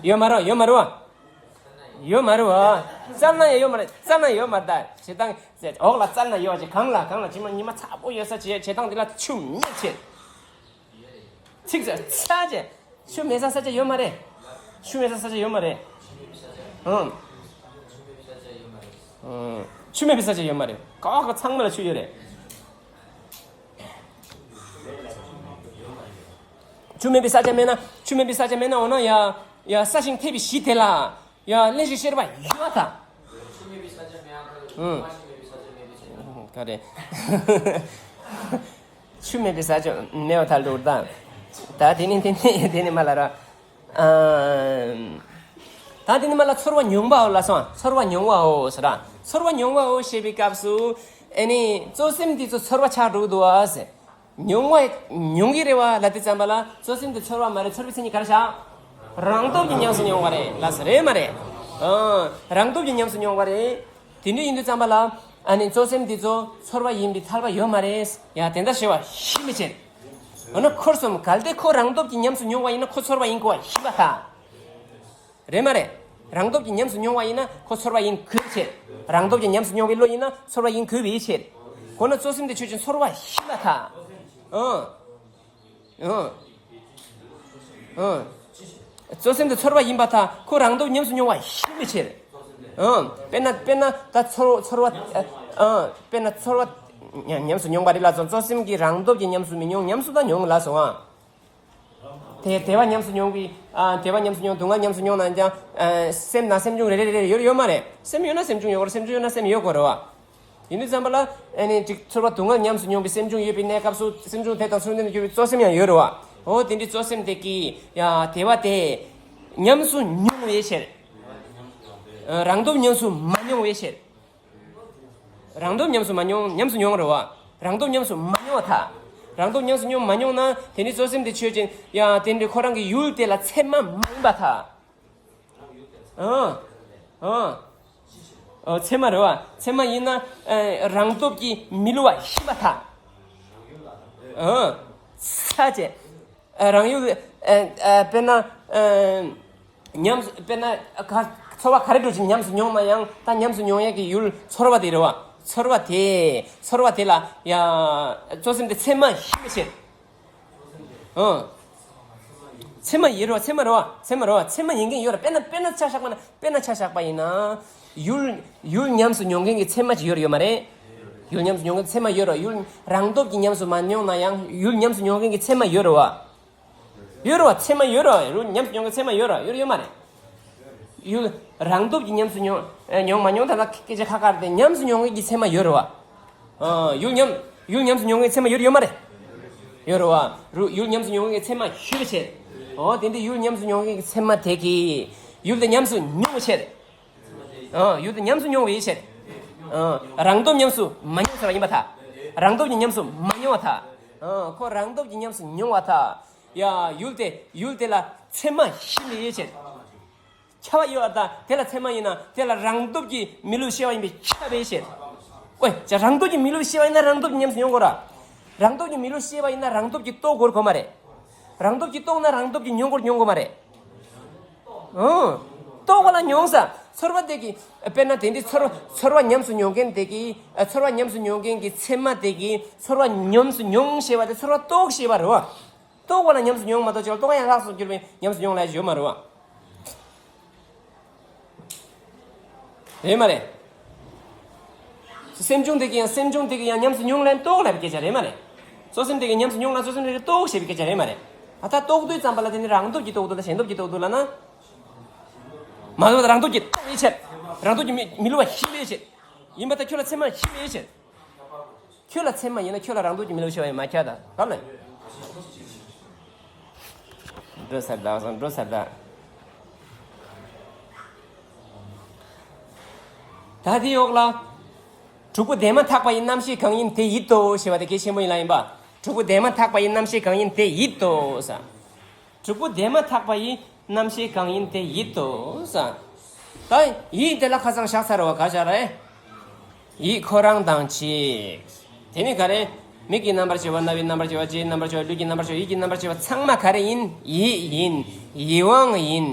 ཡོད་མ་རེད་ཡོད་མ་རེད་བ། ཡོད་མ་རེད་བ། བཙལ་ན་ཡང་ཡོད་མ་རེད། བཙལ་ན་ཡོད་མ་རེད་ད། བྱེ་ཐང་ཟེར་འོག་ལ་བཙལ་ན་ཡོད་ཅེ། གང་ལ་གང་ལ་ཇི་མ་ཉི་མ་ཚ་པོ་ཡོད་ས་བྱེ་བྱེ་ཐང་འདི་ལ་ཆུ་མེད་བྱེད། ཚིག་ཟེར་ཚ་བྱེད། ཆུ་མེད་ས་ས་ཆ་ཡོད་མ་རེད། ཆུ་མེད་ས་ས་ཆ་ཡོད་མ་རེད། ཨང་། ཨང་། ཆུ་མེད་པའི་ས་ཆ་ཡོད་མ་རེད། ག་བ་ག་ཚང་མ་ལ་ཆུ་ཡོད་རེད། ཆུ་མེད་པའི་ས་ཆ་མེད་ན། ཆུ་མེད་པའི་ས་ཆ་མེད་ན་འོ་ན་ཡ། ཡ་ས་ཞིང་ཐེབས་པའི་གཞི་དེ་ལ། ཡ་གླེན་ཞིང་གཤེར་བ་ཡོད་ད། ཆུ་མེད་པའི་ས་ཆ་མེད་ཨ་ཁ། ཨང་། ཆུ་མེད་པའི་ས་ཆ་མེད་པའི་ཆ། ག་རེ། ཆུ་མེད་པའི་ས་ཆ་མེད་པ་ཐལ་འགྲོ་ད། ད་དེ་ནི་དེ་ནི་དེ་ནི་མ་ལ་ར། ཨང་། ད་དེ་ནི་མ་ལ་ཚོར་བ་མྱོང་བའོ་ལ་སོང་། ཚོར་བ་མྱོང་བའོ་ཟེར་ར། ཚོར་བ་མྱོང་བའོ་ཞེས་པའི་སྐབས་སུ། ཨེ་ནི་གཙོ་སེམས་འདི་ཚོ་ཚོར་བ་ཆགས་འགྲོ་གི་འདུག་བ་ཟེར། མྱོང་བ་མྱོང་གི་རེད་བ་ལབ་དུས་ཙམ་པ་ལ་གཙོ་སེམས་དེ་ཚོར་བ་མ་རེད། ཚོར་བའི་མཚན་ཉིད་ག་རེ་བཞག་རང་སྟོབས་ཀྱིས་ཉམས་སུ་མྱོང་བ་རེད་ལབ་ས་རེད་མ་རེད། ཨང་། རང་སྟོབས་ཀྱིས་ཉམས་སུ་མྱོང་བ་རེད། དེ་འདྲ་ཡིན་དུས་ཙམ་པ་ལ་ཨ་ནི་གཙོ་སེམས་འདི་ཚོ་ཚོར་བ་ཡིན་པའི་ཐལ་བ་ཡོད་མ་རེད། ཡ་དེ་འདྲ་ཞེས་པ་ཤི་མི་བྱེད། འོ་ན་འཁོར་གསུམ་གལ་ཏེ་ཁོ་རང་སྟོབས་ཀྱིས་ཉམས་སུ་མྱོང་བ་ཡིན་ན་ཁོ་ཚོར་བ་ཡིན་དགོས་པ་ཤི་བ་དང་། རེད་མ་རེད། རང་སྟོབས་ཀྱིས་ཉམས་སུ་མྱོང་བ་ཡིན་ན་ཁོ་ཚོར་བ་ཡིན་དགོས་པའི་ཕྱིར། རང་སྟོབས་ཀྱིས་ཉམས་སུ་མྱོང་བའི་བློ་ཡིན་ན་ཚོར་བ་ཡིན་དགོས་པའི་ཕྱིར། ཁོ་ན་གཙོ་སེམས་དེ་ཆོས་ཅན་ཚོར་བ་ཤི་བ་དང་། ཨང་། ཨང་། ཨང་། གཙོ་སེམས་དེ་ཚོར་བ་ཡིན་པ་དང་ཁོ་རང་སྟོབས་ཉམས་སུ་མྱོང་བ་ཤི་བའི་ཕྱིར། ཨང་། དཔེར་ན་དཔེར་ན་ད་ཚོར་ཚོར་བ། ཨང་། དཔེར་ན་ཚོར་བ། ཉམས་སུ་མྱོང་བ་རེད་ལ་སོང་། གཙོ་སེམས་ཀྱིས་རང་སྟོབས་ཀྱིས་ཉམས་སུ་མི་མྱོང་། ཉམས་སུ་ད་མྱོང་ལ་སོང་ཨང་། དེ་བདེ་བ་ཉམས་སུ་མྱོང་བའི། ཨ་བདེ་བ་ཉམས་སུ་མྱོང་། སྡུག་བསྔལ་ཉམས་སུ་མྱོང་ན་ཀྱང་། ཨ་སེམས་ན་སེམས་བྱུང་རེ་རེ་རེ་རེ་ཡོད་ཡོད་མ་རེད། སེམས་ཡོད་ན་སེམས་བྱུང་ཡོད་དགོས་རེད། སེམས་བྱུང་ཡོད་ན་སེམས་ཡོད་དགོས་རེད་བ། ཡིན་དུས་ཙམ་པ་ལ་ཨ་ནི་ཅིག་ཚོར་བ་སྡུག་བསྔལ་ཉམས་སུ་མྱོང་བའི་སེམས་བྱུང་ཡོད་པའི་གནས་སྐབས་སུ་སེམས་བྱུང་དེ་དང་མཚུངས་ལྡན་དུ་གྱུར་པའི་གཙོ་སེམས་ཡང་ཡོད་རེད་བ། འོ་དེ་འདྲའི་གཙོ་སེམས་དེ་གིས་ཡ་བདེ་བ་དེ་ཉམས་སུ་མྱོང་བའི་ཕྱིར། ཨ་རང་སྟོབས་ཉམས་སུ་མ་མྱོང་བའི་ཕྱིར། རང་སྟོབས་ཉམས་སུ་མ་མྱོང་། ཉམས་སུ་མྱོང་རེད་བ། རང་སྟོབས་ཉམས་སུ་མ་མྱོང་བ་དང་ རང་སྟོབས་ཉམས་སུ་མྱོང་མ་མྱོང་ན་དེ་ནི་གཙོ་སེམས་དེ་ཆོས་ཅན། ཡང་དེ་འདྲའི་ཁོ་རང་གི་ཡུལ་དེ་ལ་ཚད་མ་མ་ཡིན་པར་ཐལ། ཨང་། ཨང་། ཨོ། ཚད་མ་རེད་བ། ཚད་མ་ཡིན་ན་ཨ་རང་སྟོབས་ཀྱིས་མི་བསླུ་བ་ཡིན་པར་ཐལ། ཨང་། ས་བཅད། ཨ་རང་ཡུལ། ཨ་ཨ་དཔེར་ན་ཨ་ཉམས་སུ། དཔེར་ན་ག་ཚོར་བ་ག་རེ་འདྲ་ཞིག་ཉམས་སུ་མྱོང་ན་ཡང་ད་ཉམས་སུ་མྱོང་ཡས་ཀྱི་ཡུལ་ཚོར་བ་དེ་རེད་བ། ཚོར་བ་དེ། ཚོར་བ་དེ་ལ་ཡང་གཙོ་སེམས་དེ་ཚད་མ་ཡིན་པའི་ཕྱིར། ཨང་། ཚད་མ་ཡིན་རེད་བ། ཚད་མ་རེད་བ། ཚད་མ་རེད་བ། ཚད་མ་ཡིན་མཁན་ཡོད་རེད། དཔེར་ན་དཔེར་ན་ཆ་བཞག་པ་ན། དཔེར་ན་ཆ་བཞག་པ་ཡིན་ན། ཡུལ། ཡུལ་ཉམས་སུ་མྱོང་མཁན་གྱི་ཚད་མ་ཅིག་ཡོད་རེད་ཡོད་མ་རེད། ཡུལ་ཉམས་སུ་མྱོང་མཁན་ཚད་མ་ཡོད་རེད་བ། ཡུལ་རང་སྟོབས་ཀྱིས་ཉམས་སུ་མ་མྱོང་ན་ཡང་ཡུལ་ཉམས་སུ་མྱོང་མཁན་གྱི་ཚད་མ་ཡོད་རེད་བ། ཡོད་རེད་བ། ཚད་མ་ཡོད་རེད་བ། ཡུལ་ཉམས་སུ་མྱོང་མཁན་ཚད་མ་ཡོད་རེད་བ། ཡོད་རེད་ཡོད་མ་རེད། ཡུལ་རང་སྟོབས་ཀྱིས་ཉམས་སུ་མྱོང་། ཨ་མྱོང་མ་མྱོང་ད་ལྟ་སྐད་ཆ་ཁ་ཁ་རེད་དེ། ཉམས་སུ་མྱོང་མཁན་གྱི་ཚད་མ་ཡོད་རེད་བ། ཨ་ཡུལ་ཉམས། ཡུལ་ཉམས་སུ་མྱོང་མཁན་ཚད་མ་ཡོད་རེད་ཡོད་མ་རེད། ཡོད་རེད་བ། རུ་ཡུལ་ཉམས་སུ་མྱོང་མཁན་ཚད་མ་ཡོད་པའི་ཕྱིར། འོ་དེ་འདི་ཡུལ་ཉམས་སུ་མྱོང་མཁན་གྱི་ཚད་མ་དེ་གིས་ཡུལ་དེ་ཉམས་སུ་མྱོང་བའི་ཕྱིར། ཨ་ཡུལ་དེ་ཉམས་སུ་མྱོང་བའི་ཕྱིར། ཨ་རང་སྟོབས་ཉམས་སུ་མ་མྱོང་ཟེར་བ་ཡིན་པར་ཐལ། རང་སྟོབས་ཀྱིས་ཉམས་སུ་མ་མྱོང་བར་ཐལ། ཨ་ཁོ་རང་སྟོབས་ཀྱིས་ཉམས་སུ་མྱོང་བར་ཐལ། ཡ་ཡུལ་དེ། ཡུལ་དེ་ལ་ཚད་མ་ཡིན་པའི་ཕྱིར། ཁྱབ་པ་ཡོད་པར་ཐལ། དེ་ལ་ཚད་མ་ཡིན་ན་དེ་ལ་རང་སྟོབས་ཀྱིས་མི་བསླུ་ཤེས་པ་ཡིན་པས་ཁྱབ་པའི་ཕྱིར། ཨོ་ཅག་རང་སྟོབས་ཀྱིས་མི་བསླུ་ཤེས་པ་ཡིན་ན་རང་སྟོབས་ཀྱིས་ཉམས་སུ་མྱོང་དགོས་ར། རང་སྟོབས་ཀྱིས་མི་བསླུ་ཤེས་པ་ཡིན་ན་རང་སྟོབས་ཀྱིས་རྟོགས་དགོས་དགོས་མ་རེད། རང་སྟོབས་ཀྱིས་རྟོགས་ན་རང་སྟོབས་ཀྱིས་མྱོང་དགོས་མྱོང་དགོས་མ་རེད། ཨང་། རྟོགས་པ་ལ་མྱོང་ས། ཚོར་བ་དེ་གིས། དཔེར་ན་དེ་འདྲའི་ཚོར་བ། ཚོར་བ་ཉམས་སུ་མྱོང་མཁན་དེ་གིས། ཨ་ཚོར་བ་ཉམས་སུ་མྱོང་མཁན་གྱི་ཚད་མ་དེ་གིས་ཚོར་བ་ཉམས་སུ་མྱོང་ཤེས་པ་དེ་ཚོར་བ་རྟོགས་ཤེས་པ་རེད་བ། རྟོགས་པ་ལ་ཉམས་སུ་མྱོང་མ་གཏོགས་ཅིག་རྟོགས་པ་ཡང་ལྷག་སུ་གྱུར་པའི་ཉམས་སུ་མྱོང་ལ་ཡོད་མ་རེད་བ། རེད་མ་རེད། སེམས་བྱུང་དེ་གིས་ཡང་། སེམས་བྱུང་དེ་གིས་ཡང་ཉམས་སུ་མྱོང་ལ་རྟོགས་ལབ་པའི་སྐད་ཆ་རེད་མ་རེད། གཙོ་སེམས་དེ་གིས་ཉམས་སུ་མྱོང་ལ་གཙོ་སེམས་དེ་གིས་རྟོགས་ཞེས་པའི་སྐད་ཆ་རེད་མ་རེད། ཨ་ད་རྟོགས་དུས་ཙམ་པ་ལ་དེ་ནི་རང་སྟོབས་ཀྱིས་རྟོགས་འདུག་ལ་གཞན་སྟོབས་ཀྱིས་རྟོགས་འདུག་ལབ་ན། མ་རེད། རང་སྟོབས་ཀྱིས་རྟོགས་པའི་ཕྱིར། རང་སྟོབས་ཀྱིས་མི་མི་བསླུ་བ་ཡིན་པའི་ཕྱིར། ཡིན་པ་ད་ཁྱོད་ལ་ཚད་མ་ཡིན་པའི་ཕྱིར། ཁྱོད་ལ་ཚད་མ་ཡིན་ན་ཁྱོད་ལ་རང་སྟོབས་ཀྱིས་མི་བསླུ་ཤེས་པ་ཡིན་མ་ཁྱབ་ད་ག་ལ། འགྲོ་ས་ད་སོང་འགྲོ་ས་ད། ད་དེ་འོག་ལ། དྲུག་པོ་དེ་མ་ཐག་པ་ཡི་རྣམ་ཤེས་གང་ཡིན་དེ་ཡིད་དོ་ཞེས་པ་དེ་གལ་ཆེན་པོ་ཡིན་ལ་ཡིན་པ། དྲུག་པོ་དེ་མ་ཐག་པ་ཡི་རྣམ་ཤེས་གང་ཡིན་དེ་ཡིད་དོ་ས། དྲུག་པོ་དེ་མ་ཐག་པ་ཡི་རྣམ་ཤེས་གང་ཡིན་དེ་ཡིད་དོ་ས། ད་ཡིད་དེ་ལ་ཁ་སང་བཞག་ཚར་བ་ག་བཞག་རེད། ཡིད་ཁོ་རང་དང་གཅིག་དེ་ནི་ག་རེ། མིག་གི་རྣམ་པར་ཤེས་པ། རྣ་བའི་རྣམ་པར་ཤེས་པ། ལྕེའི་རྣམ་པར་ཤེས་པ། ལུས་ཀྱི་རྣམ་པར་ཤེས་པ། ཡིད་ཀྱི་རྣམ་པར་ཤེས་པ་ཚང་མ་ག་རེ་ཡིན། ཡིད་ཡིན། ཡིད་དབང་ཡིན།